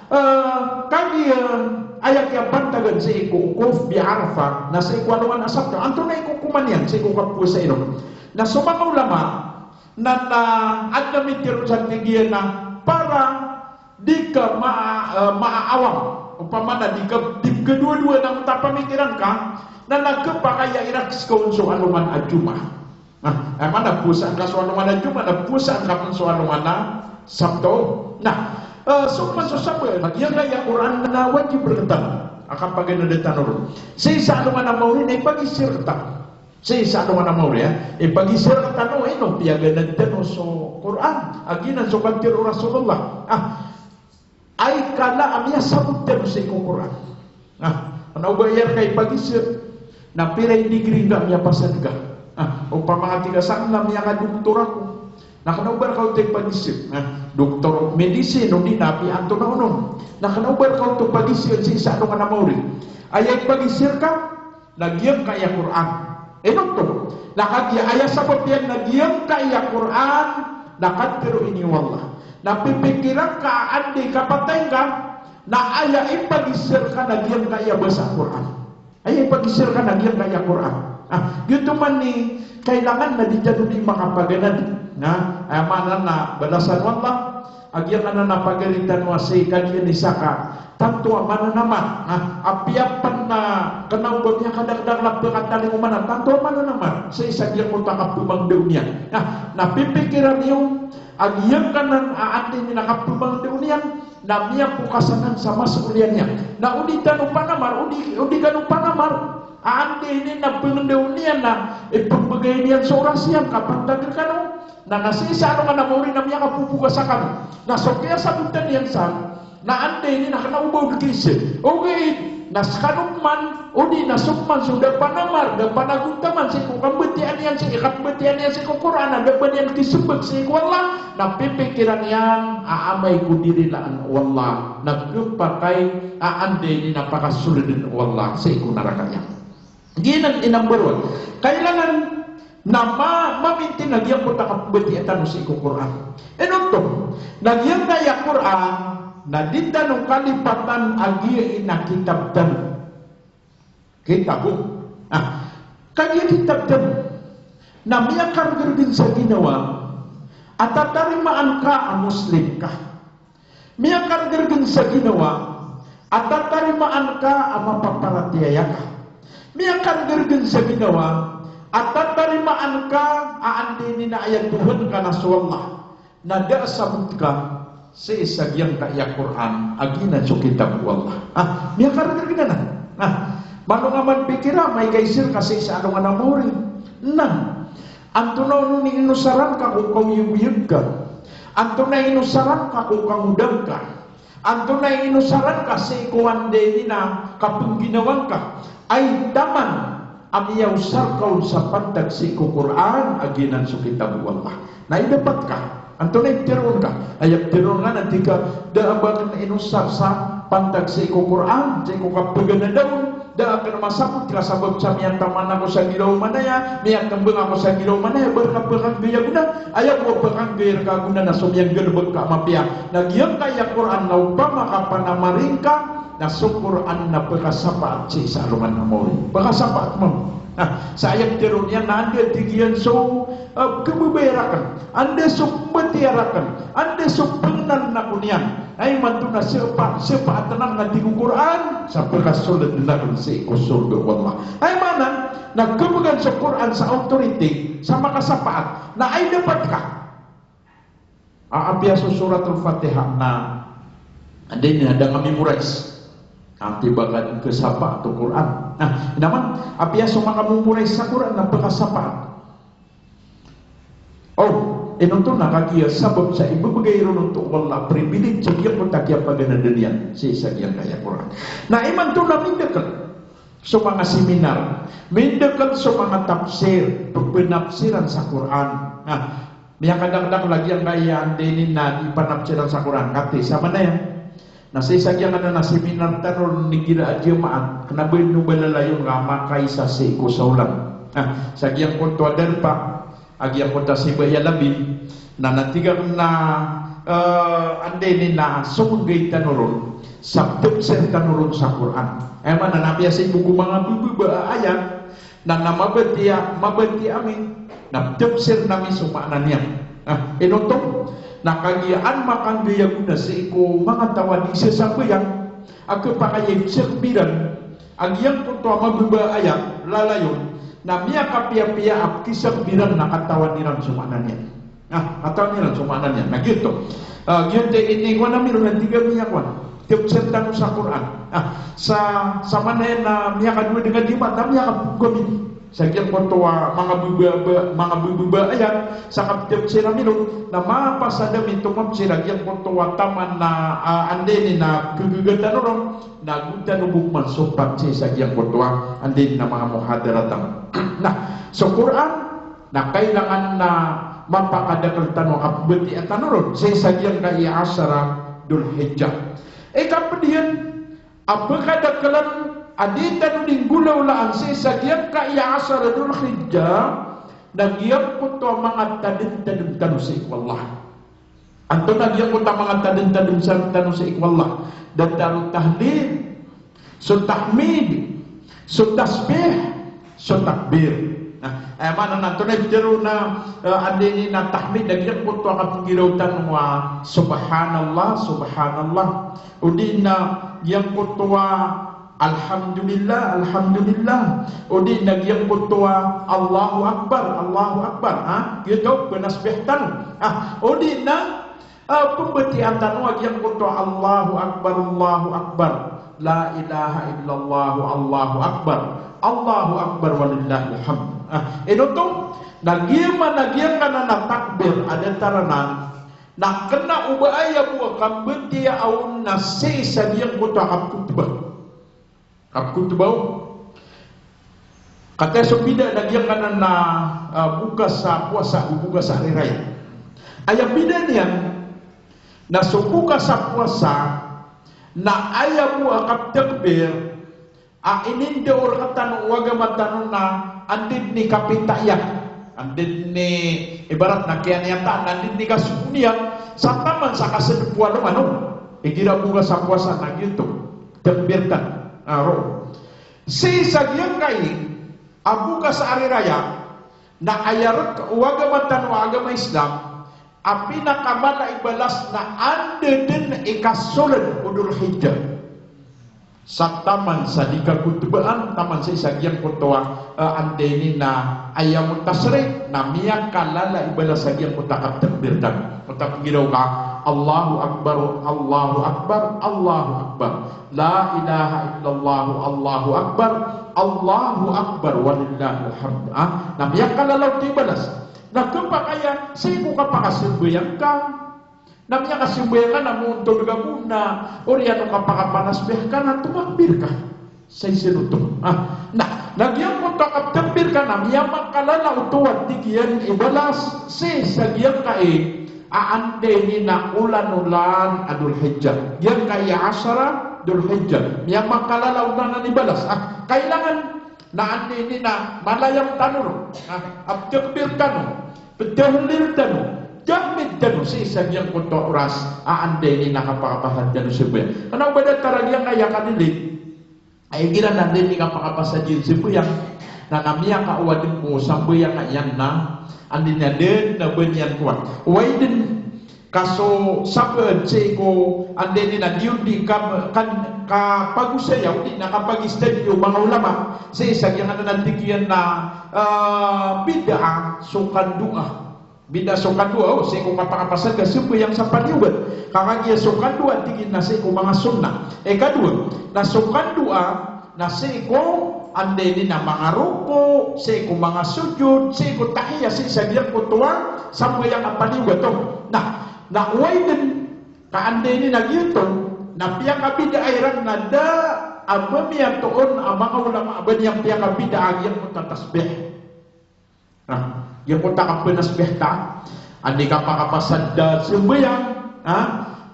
eh, kagiya, eh, aya kiyapantagan sii ko okop bi Arafah, na sii ko alongan a Sabto. Antonaa i kokoman iyan sii ko kapowasai ron? Na so manga ulama, na, na adn a mitharo sa tig iyan na para di ka ma-, eh, maawam. Opama na di ka, di ka dowa-dowa na mota pamikiran ka, na, na khapakay a irakes ka on so alongan a Jumaah. Na, eh, mana powasaan ka so alongan a Jumaah, na powasaan ka pn so alongan a Sabto. Na, eh, so man so sabap, giyangkaya Qur'an na wajib rktano a kapaganada tano ron. Sii sa alongan a maori na ipagiza rktano. Sii sa alongan a maori, eh. Ipagiza rktano, ino, piyaganad tano so Qur'an. A giyanan so katharo o Rasulullah. Ah, ay kala a miyasabot tano sii ko Qur'an. Na, kna o ba aya rka ipagiza, na pira i degree ngka a miyapasad ka. Na, opama ka tig ka sa kna miyakadoktor ako. Na kna o ba rka oto ipagiza. Na, doktor medicine, odi na apiya antonaa onon. Na kna o ba rka oto ipagiza sii sa alongan a maori. Aya ipagiza rka, na giyangkaya Qur'an. Ino oto? Na kagiya aya sabap iyan na giyangkaya Qur'an, na katharo ini o Allah. Na pipikiran ka a anda i kapatay ngka, na aya ipagiza rka na giyangkaya basa Qur'an. Aya ipagiza rka na giyangkaya Qur'an. Ah, giyoto man i kailangan na di tano di makapaganad. Na, aya maana na balasan o Allah, a giyangkanan a pagari tano a sii kagiya ini saka tanto a mananamar. Na, apiya pn na kna o ba miyakadakdakl a pkatalingoma na tanto a mananamar sii sa giyangkoto a kapmangndao niyan. Na, na pipikiran iyo a giyangkanan a anda ini na kapmangndao niyan, na miyapokas anan sa masuliya niyan. Na o di tano panamar, o di, o di kano panamar a anda ini na pngndao niyan na ipmbgay niyan so oras iyan, kapantag rkano. Na, na sii sa alongan a maori na miyakapopokas akano. Na so kiyasabotan iyan san, na anda ini na kna o ba o di kiza. Ogaid na skano pman, odi na so pman so da panamar, da panagontaman sii ko kambatiyaa niyan, sii kambatiyaa niyan sii ko Qur'an, na da ba niyan kismbag sii ko Allah, na pipikiran iyan a amay ko dirilaan o Allah na khapakay a anda ini na pakasoldn o Allah sii ko naraka iyan. Giyanan i number one. Kailangan na ma-, ma-maintain a giyangkoto a kapmbatiyaa tano sii ko Qur'an. Ino oto? Na giyangkaya Qur'an, Na di tano kalipatan a giya i na kitab tano. Kitab o. Ah, kagiya kitab tano na miyakargergen sa ginawa a tatarimaan ka a Muslim ka. Miyakargergen sa ginawa a tatarimaan ka a mapaparatiyaya ka. Miyakargergen sa ginawa a tatarimaan ka a anda ini na aya Tuhan ka na so Allah. Na da a sabot ka sii sa giyangkaya Qur'an a giyanan so kitab o Allah. Ah, miyakargergen anan. Na malo nga man pikira, maikaisir ka sii sa alongan a maori. Na antonaa onon i inosaran ka ko kaoyagoyag ka? Antonaa i inosaran ka ko kangodang ka? Antonaa i inosaran ka sii ko anda ini na kapengginawang ka? Ay taman a miyaosar ka on sa pantag sii ko Qur'an a giyanan so kitab o Allah. Na idapat ka. Antonaa i pteroon ka? Aya pteroon ka na tig ka, da a ba aken inosar sa pantag sii ko Qur'an, sii ko kapaganada on, da aken masabot ka sabap sa miyataman ako sa giraw manaya, miyakembang ako sa giraw manaya, ba rka pekanggiya gona, aya bo a pekanggiya rka gona na so miyanggalebek ka a mapiya. Na giyangkaya Qur'an na opama ka panamaring ka, na so Qur'an na pekasapaat sii sa alongan a maori. Pekasapaat mambo. Na sa aya pteroon iyan na anda tig iyan so, eh, kebebaya raken, anda so pembatiya raken, anda so pengenal ako niyan. Ay manto na sepa, sepaat anan na tig o Qur'an, sa pekasold anan sii ko sorga o Allah. Ay maana na kebegan so Qur'an sa authority, sa makasapaat. Na ay dapat ka a, apiya so Suratul Fatiha na, anda ini na da nga memorize. Anti bagan kesapaat o Qur'an. Na, ina man, apiya so makamemorize sa Qur'an na pekasapaat. Oh, ino oto na kagiya sabap sa ibebegay ron oto o Allah a privilege sa giyangkoto a kiyapaganada niyan sii sa giyangkaya Qur'an. Na imanto na mindekel so manga seminar, mindekel so manga tafsir, pepenafsiran sa Qur'an. Na miyakadakdakl a giyangkaya anda ini na di panafsiran sa Qur'an, kati sa manaya. Na sii sa giyangkanan a seminar tano ron igira a jemaat, kena ba ino ba lalayon ka makaisa sii ko saolan. Na sa giyangkoto a darpa a giyangkoto a Siba Yalabi, na na tig aken na, eh, anda ini na somenggay tano ron sa ptafsir tano ron sa Qur'an. Aya maana na apiya sii bo ko manga bebeba a ayat, na, na mabatiya, mabatiya ami, na ptafsir ami so maana niyan. Na ino oto na kagiya an makanggiya gona sii ko manga taw a di sesambayang a kepakay a ipsakbiran a giyangkoto a mababa a ayat, lalayon, na miyakapiyapiya a pkisakbiran na katawan iran so maana niyan. Na katawan iran so maana niyan. Na giyoto. Ah, giyoto i inikowan ami ron a tig ami a kowan, tafsir tano sa Qur'an. Ah, sa, sa manaya na miyakadowa den a jemaat a miyakapoon kami sa giyangkoto a manga bebaba, manga bebaba a ayat, sa kaptafsir ami ron, na mapasad ami tomafsir a giyangkoto a taman na, ah, anda ini na kegegetan ron, na go tano bo man sopat sii sa giyangkoto a anda ini na manga muhadara tano. Na so Qur'an na kailangan na mapakadakel tano a pembatiya tano ron sii sa giyangkaya ashara Dhul Hijjah. Ikaped iyan a pekadakelen a di tano di nggolawlaan sii sa giyangkaya ashara Dhul Hijjah na giyangkoto a manga tademtadem tano sii ko Allah. Antonaa giyangkoto a manga tademtadem sa tano sii ko Allah? Datar o tahlil, so tahmid, so tasbih, so takbir. Na aya maana na antonaa i pitharo na, eh, anda ini na tahmid, na giyangkoto a kapenggiraw tano a subhanallah, subhanallah. O di na giyangkoto a alhamdulillah, alhamdulillah. O di na giyangkoto a Allahu Akbar, Allahu Akbar. Ha? Giyoto, penasbih tano. Ha? O di na, ah, pembatiya tano a giyangkoto a Allahu Akbar, Allahu Akbar. La ilaha illallah, Allahu Akbar. Allahu Akbar walillahil hamd. Ha? Ino oto? Na giya man a giyangkanan a takbir a datar anan na kena o ba aya bo a kambatiyaa on na sii sa giyangkoto a kapkhotbah. Kapkhotbah on. Kataya so bida na giyangkanan a, ah, bokas a powasa ago bokas a hari raya. Aya bida niyan na so bokas a powasa na aya bo a kaptakbir a inindao rektano o agama tano na anda den i kapita iyan. Anda den i, ibarat na kiyaniyataan, anda den i kasogo niyan sa taman sa kasadep o alongan on. Igira bo ka sa powasa na giyoto, takbir tano. Ah, roo. Sii sa giyangkai a bo ka sa ari raya, na aya rk o agama tano a agama Islam, a pinakamala i balas na anda dn i kasold o Dhul Hijjah. Sa taman sa di kakhotbaan, taman sii sa giyangkoto a, eh, anda ini na ayyamu tashriq, na miyakalala i balas sa giyangkoto a katakbir tano. Koto a pgiraw ka, Allahu Akbar, Allahu Akbar, Allahu Akbar. La ilaha illallah, Allahu Akbar, Allahu Akbar, walillahil hamd. Ah, na miyakalala oto i balas. Na khapakay a sii ko kapakasambayang ka, na miyakasambayang ka na moontod ka bo na oriyan o kapakapanasbih ka na tomakbir ka. Sa isenoto. Ah, na, na giyangkoto a katakbir ka na miyamakalala oto a tig iyan i balas sii sa giyangkai a anda ini na olan-olan a Dhul Hijjah. Giyangkai a ashara Dhul Hijjah. Miyamakalala oto anan i balas. Ah, kailangan na anda ini na malayam tano ron. Ah, a ptakbir tano. Ptahlil tano, tahmid tano sii sa giyangkoto a oras a anda ini na kapakapasad tano sambayang. Kna o ba datar a giyangkaya kalilid, ay igira na anda ini kapakapasad iyan sambayang, na, na miyakaowa dn ko sambayang iyan na anda ini na dn na ba niyan kowan. Oway dn ka so sabaad sii ko anda ini na di on di ka, kan, kapagosaya odi na kapag-study o manga ulama sii sa giyangkanan a tig iyan na, ah, bid'ah so kandoa. Bid'ah so kandoa, o, sii ko kapakapasad ka sambayang sa paniyogat. Ka kagiya so kandoa, tig iyan na sii ko manga sunnah. Ikadowa, na so kandoa, na sii ko anda ini na manga roko, sii ko manga sujud, sii ko tahiyat, sii sa giyangkoto a sambayang a paniyogat oto. Na, na oway dn ka anda ini na giyoto, na piyakabid'ah iran na da a ba miyatoon a manga ulama a ba niyan piyakabid'ah a giyangkoto a tasbih. Na giyangkoto a kapanasbih ta, anda i kapakapasad a sambayang, ha?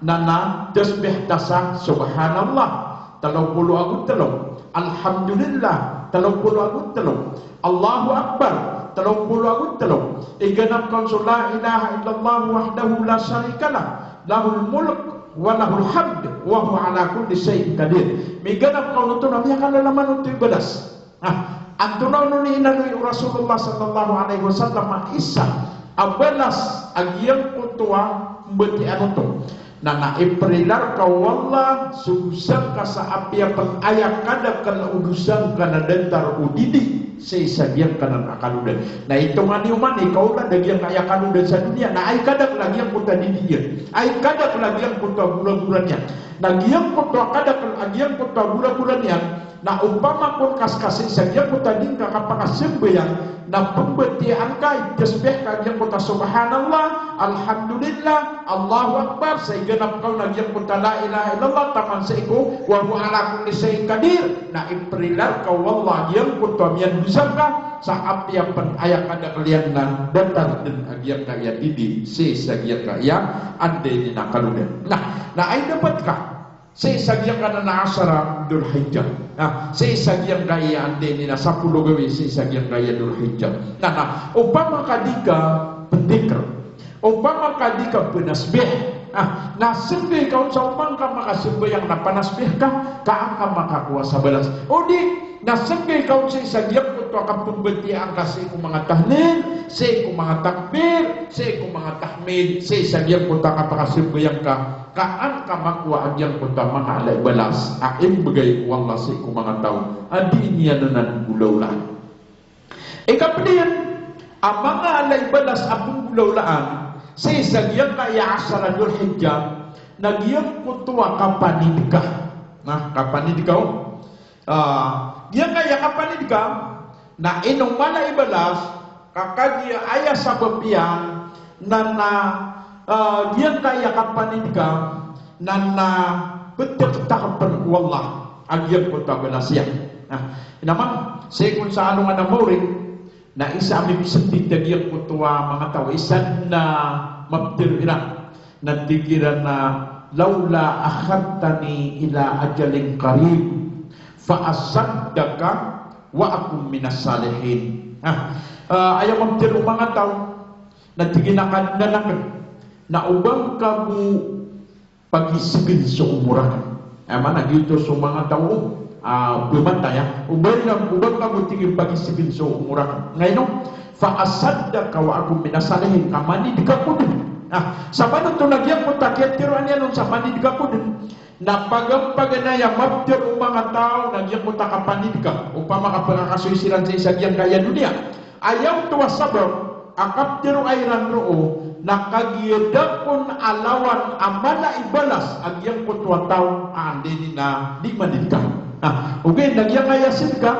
Na, na tasbih ta sa Subhanallah tlo polo ago tlo, Alhamdulillah tlo polo ago tlo, Allahu Akbar tlo polo ago tlo. Iganap ka on so La ilaha illallah wahdahu la sharika lah, lahul mulk wa lahul hamd wa huwa ala kulli shay'in qadir. Miganap ka on oto na miyakalalaman oto i balas. Ah, antonaa on i inaloy o Rasulullah sallallahu alaihi wasallam a isa a balas a giyangkoto a pmbatiya oto? Na, na iprila rka o Allah so dosa ngka sa apiya pn aya kadakl o dosa ngka na datar o didi sii sa giyangkanan a kalodan. Na itongan iyo man i kaolad a giyangkaya kalodan sa doniya, na aya kadakl a giyangkoto a didi iyan, aya kadakl a giyangkoto a boraboran iyan. Na giyangkoto a kadakl a giyangkoto a boraboran iyan, na opama kon ka ska sii sa giyangkoto a di ngka kapakasambayang, na pmbatiyaan ka i tasbih ka giyangkoto a Subhanallah, Alhamdulillah, Allahu Akbar, sa iganap ka on a giyangkoto a La ilaha illallah, taman sii ko Wa huwa ala kulli shay'in qadir, na iprila rka o Allah a giyangkoto a miyandosa ngka sa apiya pn aya kadakl iyan na datar dn a giyangkaya didi sii sa giyangkaya anda ini na kalodan. Na, na aya dapat ka sii sa giyangkanan a ashara Dhul Hijjah. Na, sii sa giyangkaya anda ini na sapolo gawii sii sa giyangkaya Dhul Hijjah. Na, na, opama ka di ka pndikr, opama ka di ka pnasbih, ah, na smbay ka on sa opama ka makasambayang na panasbih ka, ka an ka makakowa sa balas. Odi, na smbay ka on sii sa giyangkoto a kapmbatiyaan ka sii ko manga tahlil, sii ko manga takbir, sii ko manga tahmid, sii sa giyangkoto a kapakasambayang ka, ka an ka makowa a giyangkoto a manga ala i balas a imbgay o Allah sii ko manga taw a di niyan anan golawlaan. Ikapd iyan a manga ala i balas a pnggolawlaan sii sa giyangkaya ashara Dhul Hijjah na giyangkoto a kapanidka. Na, kapanidka, o. Ah, giyangkaya kapanidka na ino mala i balas, ka kagiya aya sabap iyan na, na, ah, giyangkaya kapanidka na, na pttaktakpn o Allah a giyangkoto a balas iyan. Na, inaman, sii kon sa alongan a maori, na isa a mipsndit a giyangkoto a manga taw, isa dn a maptero iran. Na tig iran a, "Lawla akhartani ila ajalin qarib, fa asaddaqa wa akun minas salihin." Ah, ah, aya maptero o manga taw, na tig iyan a, "Kadnan akn, na o ba ngka bo Pagisegen so omor aken. Aya maana giyoto so manga taw a, ah, pematay, ah. O ba iran, o ba ka bo tig iyan pagisegen so omor aken. Ngaino? Fa asaddaqa wa akun minas salihin, ka manideg ako den. Ah, sa manoto na giyangkoto a kiyatero aniyan on sa manideg ako den. Na pagampaganay a mapetero o manga taw na giyangkoto a kapanideg ka. Opama ka pekakasoy siran sa isa giyangkaya doniya. Aya oto a sabap a kapetero iran roo na kagiya da kon alawan a mala i balas a giyangkoto a taw a anda ini na di manideg ka. Na, ogaid na giyangkaya sideg ka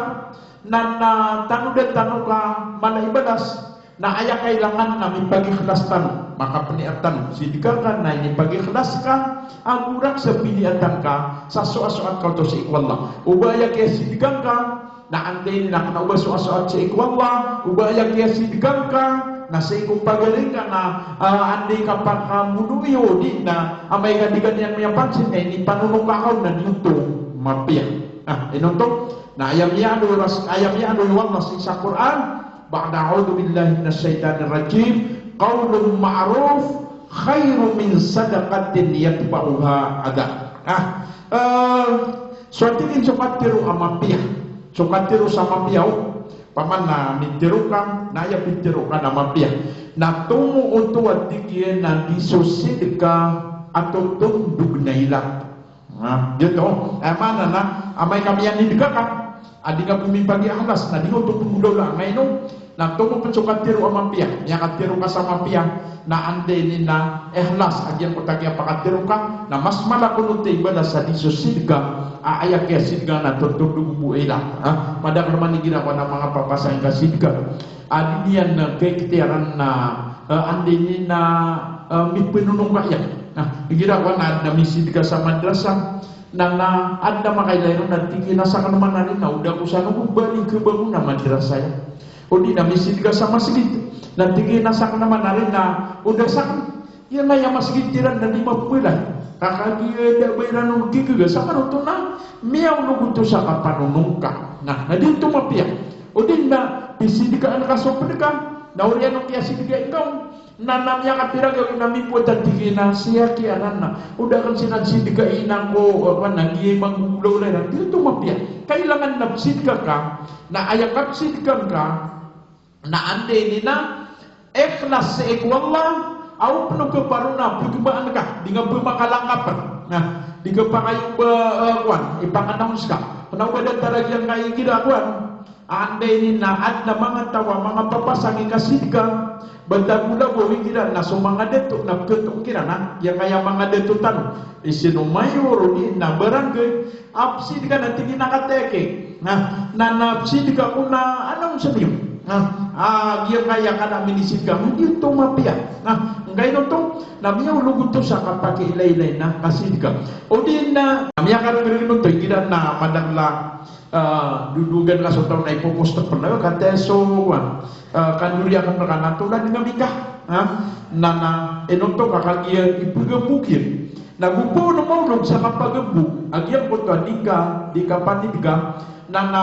na, na tanodan tano ka mala i balas, na aya kailangan na mipagikhlas tano, makapeniyat tano. Sideg ka na inipagikhlas ka, ago raksa piniyatan ka, sa soasoat ka oto sii ko Allah. O ba aya kiyasideg ka, na anda ini na kena o ba soasoat sii ko Allah, o ba aya kiyasideg ka, na sii ko pagari ngka na, ah, anda i kapakamono iyo, di na amay ka di ka niyan miyapansin, na inipanonong ka on na di oto mapiya. Na, ino oto? Na aya miyaaloy o ras-, aya miyaaloy o Allah sii sa Qur'an, ba'da a'udhu billahi minash shaitanir rajim, qawlun ma'ruf khairun min sadaqatin yatba'uha adha. Ah, eh, so tig iyan so katero a mapiya. So katero sa mapiya, o. Opama na mitero ka, na aya pitero ka na mapiya. Na tomo oto a tig iyan na di so sideg ka a totondog na ilat. Na, giyoto. Aya maana na, amay ka miyanideg ka, a di nga bo mipagikhlas, na di nga oto penggolawla. Ngaino, na tomo pen so katero a mapiya, miyakatero ka sa mapiya, na anda ini na ikhlas a giyangkoto a kiyapakatero ka, na mas mala kon oto i balas sa di so sideg ka, a aya kiyasideg ka na totondog bo ilat. Ha? Madakl man igira ko na manga papasang ka sideg ka. A di niyan na kaikhtiyaran na, eh, anda ini na, eh, mipenonong ka iyan. Na, igira ko na adn a misideg ka sa madrasa, na, na adn a makailay ron na tig iyan a saken man ari na o da ko san o bo bali kebangon a madrasa iyan. O di na misideg ka sa masgit, na tig iyan a saken man ari na o da saken. Iyan aya masgit iran na di mapelay. Ka kagiya da ba iran on kikega sa manoto na miyaolog oto sa kapanonong ka. Na, na di oto mapiya. O di na pisideg ka an ka so ped ka. Na oriyan o kiyasideg ka ingka on. Na, na miyakapira gawii na mipotan tig iyan a siyaki anan na o da aken sinan sideg ka inan ko, apa na, giyai manggolawla iran. Di oto mapiya. Kailangan na pisideg ka, na aya kapisideg ka, na anda ini na ikhlas sii ko Allah, a o pen o keparo na pegembaan ka, di nga pemakalangkapen. Na, di kepakayo ba, eh, kowan, ipanganawns ka. Kena o ba datar a giyangkaya igira kowan. Anda ini na adn a manga taw a manga papasang i kasideg ka, ba tago labaw igira na so manga dato na peketoon kiran, na giyangkaya manga dato tano. Isino mayor o di na barangay, a pisideg ka na tig iyan a kataya ki. Na, na, na pisideg ako na announce niyo. Na, ah, giyangkaya ka na minisideg ka, di oto mapiya. Na, angkaino oto, na miyaolog oto sa kapakiilaylay na kasideg ka. O di na, miyakarengrengen oto, igira na madakl a ah, dodogan ka so taw na ipopost pen, na kataya so, ah, kandori aken reka na tolad nga mika. Ha? Na, na, ino oto ka kagiya ipegambok iyan. Na go poon maolog sa kapagambok a giyangkoto a di ka, di kapanideg ka. Na, na,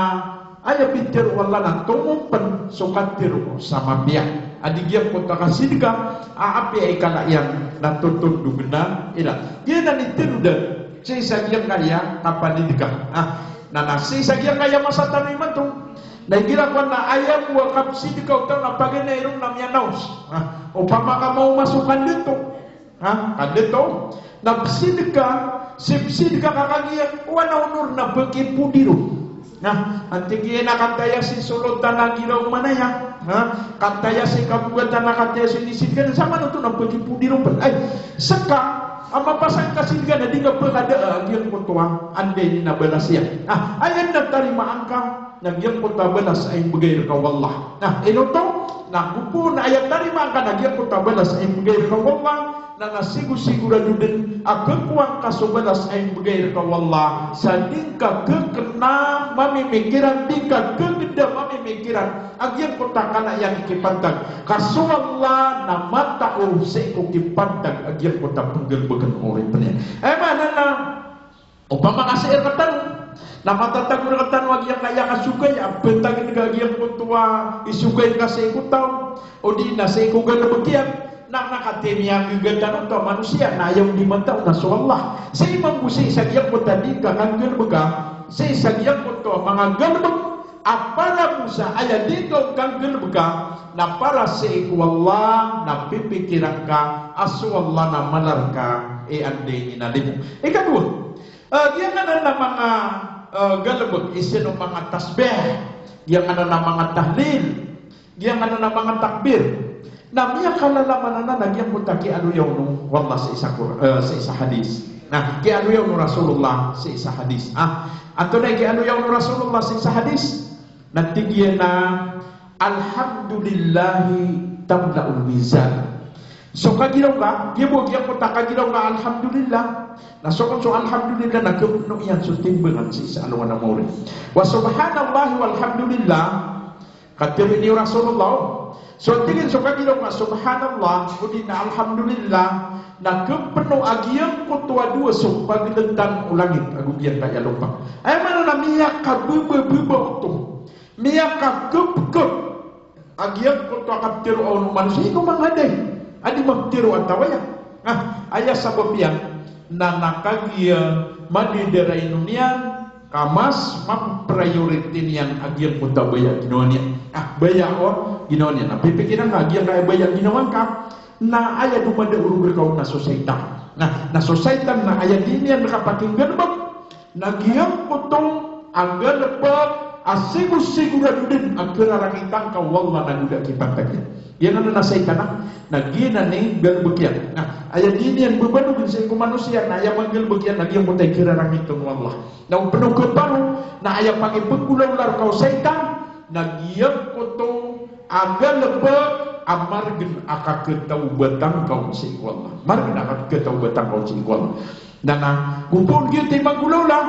aya pitero o Allah na tomo pen so katero sa mapiya. A di giyangkoto a kasideg ka a apiya i kala iyan na totondog na ilat. Giyanan i tero den sii sa giyangkaya kapanideg ka. Ah, Na, na sii sa giyangkaya masa tano imanto, na igira kowan na aya bo a kapisideg ka o taw na paganay ron na miyanaws. Ha? Opama ka maoma so kandato. Ha? Kandato. Na pisideg ka, sii pisideg ka ka kagiya, o ana onor na pekipodi ron. Na, antig iyan a kataya si solotan a giraw manaya. Ha? Kataya si kabogatan a kataya si nisideg ka, sa manoto na pekipodi ron pen. Ay, seka, a mapasang ka sideg ka na di nga pekada, ah, giyangkoto a anda ini na balas iyan. Ah, aya na tarimaan ka na giyangkoto a balas a imbegay reka o Allah. Na, ino oto, na go poon aya tarimaan ka na giyangkoto a balas a imbegay reka o Allah, na, na sigosigorado den a kekowaan ka so balas a imbegay reka o Allah, sa di ngka kekena mamimikiran, di ngka kekeda mamimikiran, a giyangkoto a kala iyan i kipantag. Ka so Allah na matao sii ko kipantag a giyangkoto a penggalebeken o oripen iyan. Aya maana na, opama ka sii rektano, na matatago rektano a giyangkaya kasogay, a pentagen ka a giyangkoto a isogay ka sii ko taw, o di na sii ko galebek iyan, Na, na katii niyan gagadan oto a manosiya na aya on di matao na so Allah. Sii mambo sii sa giyangkoto a di ka kanggalebeka, sii sa giyangkoto a manga galebek a para bo sa aya di ka on kanggalebeka, na para sii ko Allah, na pipikiran ka a so Allah na mala reka i anda i ini na limo. Ikadowa, eh, giyangkanan a manga, eh, galebek, isin o manga tasbih, giyangkanan a manga tahlil, giyangkanan a manga takbir. Na miyakalalaman anan a giyangkoto a kiyaaloya on o Allah sii sa Qur-, eh, sii sa hadis. Na kiyaaloya on o Rasulullah sii sa hadis. Ah, antonaa i kiyaaloya on o Rasulullah sii sa hadis? Na tig iyan a, "Alhamdulillahi tamla'ul mizan." So kagiraw ngka, giya bo giyangkoto a kagiraw ngka alhamdulillah. Na so kon so alhamdulillah na kepeno iyan so timbangan sii sa alongan a maori. Wa subhanallahi walhamdulillah. Katharo ini o Rasulullah. So tig iyan so kagiraw ngka subhanallah, odi na alhamdulillah, na kepeno a giyangkoto a dowa so pagelentan o langit ago giyangkaya lopa. Aya maana na miyakabebabeba oto. Miyakakepkep a giyangkoto a kapetero on o manosiya ino manga day a di mapetero a tawaya. Ah, aya sabap iyan na, na kagiya madedera ino niyan ka mas map-priority niyan a giyangkoto a baya ginawa niyan. Ah, baya on ginawa niyan. Na pipikiran ka a giyangkaya baya ginawa ngka na aya domadao roo reka on na so saitan. Na, na so saitan na aya di niyan kapakinggalebek na giyangkoto a galebek a sigosigorado den a kerarangitan ka o Allah nago da a kipantag iyan. Giyangkanan a saitan na, na giyanan i galebek iyan. Na aya di niyan bebanogen sii ko manosiya na aya manggalebek iyan na giyangkoto i kerarangitan o Allah. Na o peno keparo na aya pangipeggolawla reka o saitan na giyangkoto a galebek a margen a kaketawbatan ka on sii ko Allah. Margen a kaketawbatan ka on sii ko Allah. Na, na, go poon giyoto i manggolawla,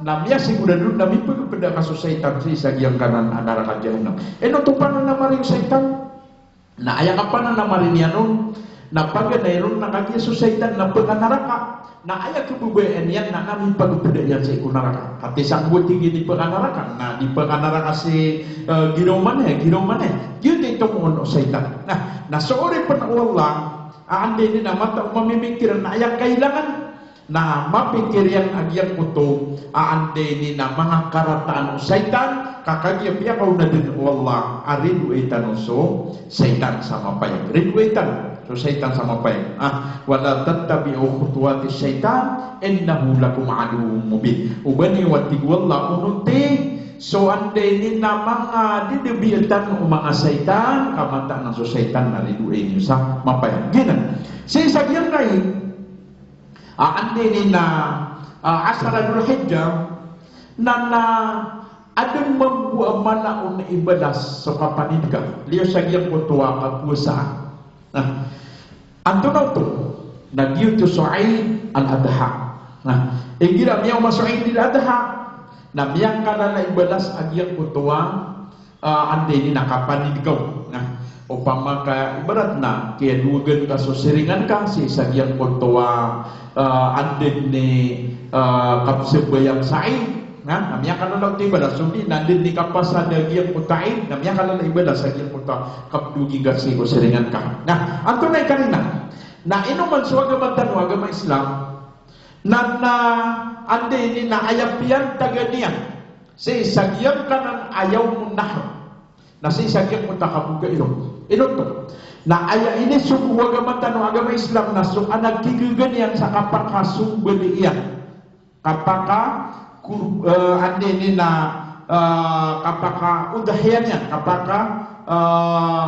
na miyasigorado na mipegepeda ka so saitan sii sa giyangkanan a naraka jahannam. Ino oto pananamari o saitan? Na aya kapananamari niyan on, na paganay ron na kagiya so saitan na penganaraka. Na aya kebabayaan iyan na, na mipagepeda iyan sii ko naraka. Katii sangkoto i gii di penganaraka, na di penganaraka sii, eh, giraw manaya, giraw manaya. Giyoto i tomoon o saitan. Na, na so oripen o Allah a anda ini na matao mamimikiran na aya kailangan na mapikir iyan a giyangkoto a anda ini na manga karataan o saitan, ka kagiya piyakaona den o Allah a ridoay tano so saitan sa mapayag. Ridoay tano so saitan sa mapayag. Ah, "Wala tattabi'u khutuwatis syaitan, innahu lakum aduwwum mubin." Oba niyo, a tig o Allah, onoti so anda ini na manga dadabiatan o manga saitan, ka mataan a so saitan na ridoay niyo sa mapayag. Giyanan. Sii sa giyangkai a anda ini na, ah, ashara Dhul Hijjah, na, na aden mambo a mala on i balas so kapanidka, liyo sa giyangkoto a kapowasaan. Na antonaa oto? Na giyoto so Eid al-Adha. Na igira miyaoma so Eid al-Adha, na miyakalala i balas a giyangkoto a ah, anda ini na kapanidka on. Na opama ka ibarat na kiyadowagan ka so siringan ka sii sa giyangkoto a, ah, anda ini, ah, kapsambayang sa Eid. Na, na miyakalala oto i balas, so di na anda ini kapasad a giyangkoto a Eid, na miyakalala i balas a giyangkoto a kapdowagi ngka sii ko siringan ka. Na antonaa i karina? Na ino man so agama tano a agama Islam, na, na anda ini na aya piyantagan iyan sii sa giyangkanan a Yawmun Nahr. Na sii sa giyangkoto a kaboga iron. Ino oto? Na aya inisogo o agama tano a agama Islam na so anak kigaga niyan sa kapakasombali iyan. Kapaka kur-, eh, anda ini na, eh, kapakaodahiyah niyan, kapaka, eh,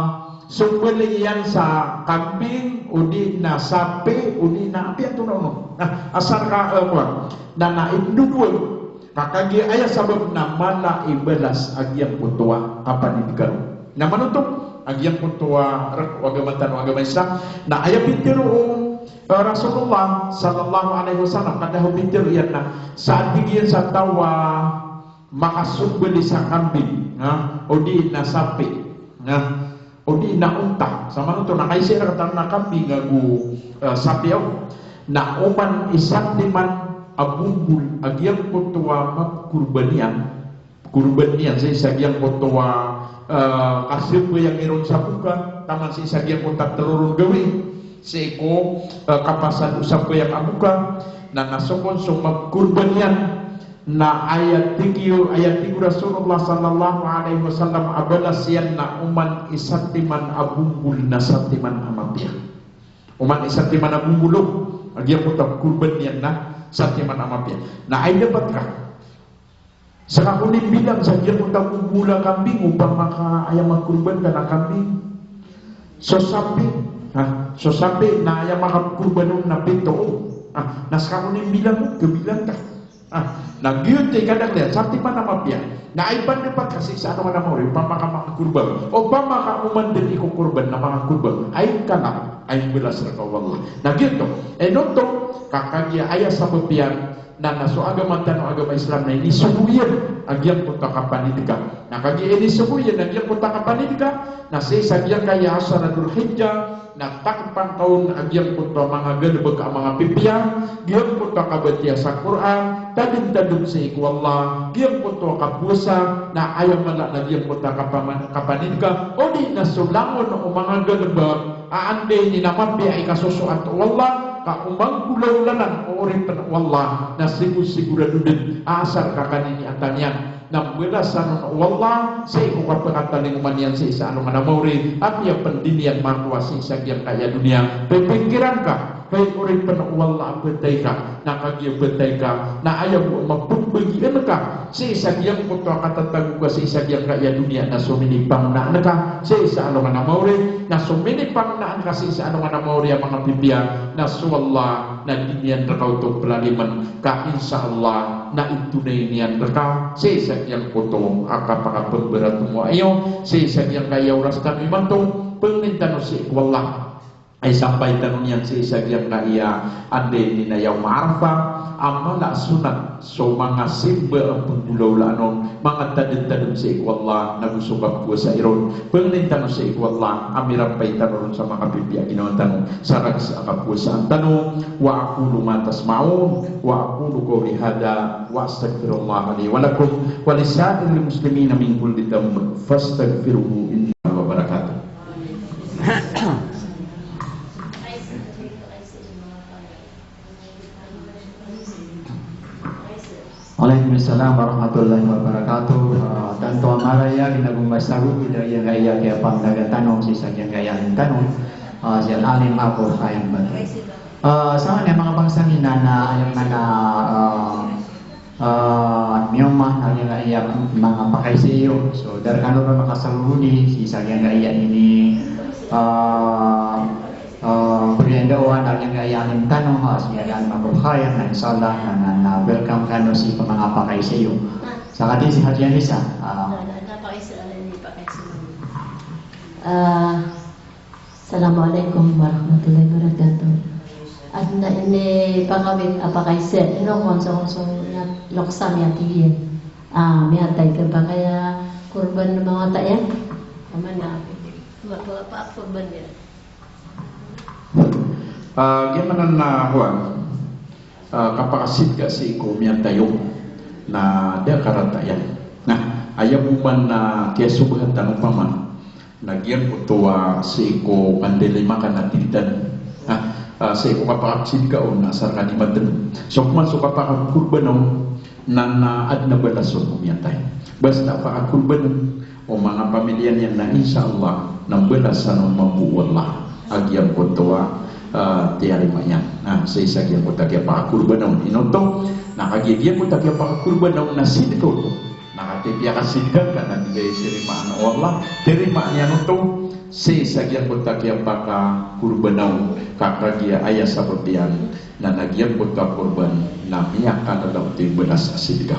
sombali iyan sa kambing, odi na sapi, odi na apiya antonaa on. Na asar ka, eh, kowan. Na, na ipndodowa. Ka kagiya aya sabap na mala i balas a giyangkoto a kapanidka ron. Na manoto a giyangkoto a rek o agama tano a agama Islam, na aya pitharo o, eh, Rasulullah sallallahu alaihi wasallam, ka da a pitharo iyan na sa tig iyan sa taw a makasombali sa kambing, na, odi na sapi, na, odi na onta. Sa manoto na kaisa i rek tano na kambing ago, eh, sapi aw. Na oman i santiman a bombol a giyangkoto a mapkorban iyan. Korban iyan sii sa giyangkoto a, eh, kasambayang iron sa boka, taman sii sa giyangkoto a telo ron gawii. Sii ko, eh, kapasad o sambayang ago ka, na, na so kon so magkorban iyan, na aya tig iyo, aya tig o Rasulullah sallallahu alaihi wasallam a balas iyan na oman i satiman a bonggol na satiman a mapiya. Oman i satiman a bonggol, a giyangkoto a korban iyan na satiman a mapiya. Na aya dapat ka Saka ko nimbilang sa giyangkoto a bonggol a kambing, opama ka aya makorban ka na kambing. So sapi, ha, so sapi na aya makakorban on na pito. Ha, na saka ko nimbilang, kabilang ka. Ha, na giyoto i kadakl iyan, satiman a mapiya. Na aya pn dapat ka sii sa alongan a maori, opama ka makakorban. Opama ka oman dn i kokorban na makakorban. Aya kna, aya balas rka o Allah. Na giyoto, ino oto, ka kagiya aya sabap iyan, Na, na so agama tano a agama Islam na inisogo iyan a giyangkoto a kapanidka. Na kagiya inisogo iyan a giyangkoto a kapanidka, na sii sa giyangkaya asara Dhul Hijjah, na takpn ka on a giyangkoto a manga galbk a manga pipiya, giyangkoto a kabatiya sa Qur'an, tadmtadm sii ko Allah, giyangkoto a kapowasa, na aya mala na giyangkoto a kapaman-, kapanidka, odi na so langon o manga galbk, a anda ini na mapiya i kasosoat o Allah, ka o manggolawla nan o oripn o Allah, na sigo-, sigorado dn a asar ka kanini a taniyan na mbalasan on o Allah sii ko kapakatalingoma niyan sii sa alongan a maori, apiya pn di niyan makowa sii sa giyangkaya doniya. Pipingkiran ka, hay oripn o Allah a btad ka, na kagiya btad ka, na aya bo a mapmbagian ka sii sa giyangkoto a katatago ka sii sa giyangkaya doniya na so minipangonaan ka sii sa alongan a maori, na so minipangonaan ka sii sa alongan a maori a manga pipiya, na so Allah na di niyan rka oto plalimn, ka insha Allah na itonay niyan rka sii sa giyangkoto a kapakapmbaratomowa iyo sii sa giyangkaya oras tano imanto. Pangnin tano sii ko Allah a isampay tano niyan sii sa giyangkaya anda ini na Yawm Arafah, a mala a sonat so manga simba a pnggolawlaan on, manga tadmtadm sii ko Allah, nago so kapowasai ron. Pangnin tano sii ko Allah a mirampay tano ron sa makapipiya a ginawa tano sa rakhs a kapowasaan tano. Wa aqulu ma tasma'un, wa aqulu qawli hadha, wa astaghfirullaha li wa lakum, wa li sa'iril muslimina min kulli dhanb, fastaghfiruhu innahu huwal ghafurur rahim. Waalaikumsalam warahmatullahi wabarakatuh. Ah, tanto a maraya, ginagombas ago, giyangkaya kiyapamdagat tano sii sa giyangkaya alim tano, ah, si Al-Alim Abu Khayan Batu. Ah, sa manga bangsa mi na, na, aya mana, ah, Ah, miyaoma na giyangkaya manga pakaiza iyo. So, da rkano ron makasagogoni sii sa giyangkaya ini, ah, ah, pagiyanda o na giyangkaya alim tano, ah, si Alim Abu Khayan, na insha Allah, na, na, na welcome kano sii ko manga pakaiza iyo. Sa kati si Hajia Nisa, ah. Ah, Assalamu alaikum warahmatullahi wabarakatuh. Adn a inipakawit a pakaiza, ino kon so, so, lokes a miyatay iyan. Ah, miyatay ka ba kaya korban na mawata iyan? Aman na, ma-, ma-, pa-, korban iyan. Ah, giyanan na, ah, kowan, ah, kapakasidka sii ko miyatay on na da karata iyan. Na aya bo man na kiyasobahan tano opama na giyangkoto a sii ko kandili maka na tig tano. Ah, ah, sii ko kapakasidka on na asar ka di matn. So, opama so kapakakorban on na, na adn a balas on o miyatay. Basta pakakorban on o manga pamilya niyan na insha Allah na mbalasan on mambo o Allah a giyangkoto a, ah, tiyarima iyan. Na sii sa giyangkoto a kiyapakakorban on. Ino oto, na kagiya giyangkoto a kiyapakakorban on na sidka oto. Na katii piyakasidka ka na di tirimaan o Allah, tirimaan iyan oto sii sa giyangkoto a kiyapakakorban on, ka kagiya aya sabap iyan na, na giyangkoto a korban na miyakalala oto i balas a sidka.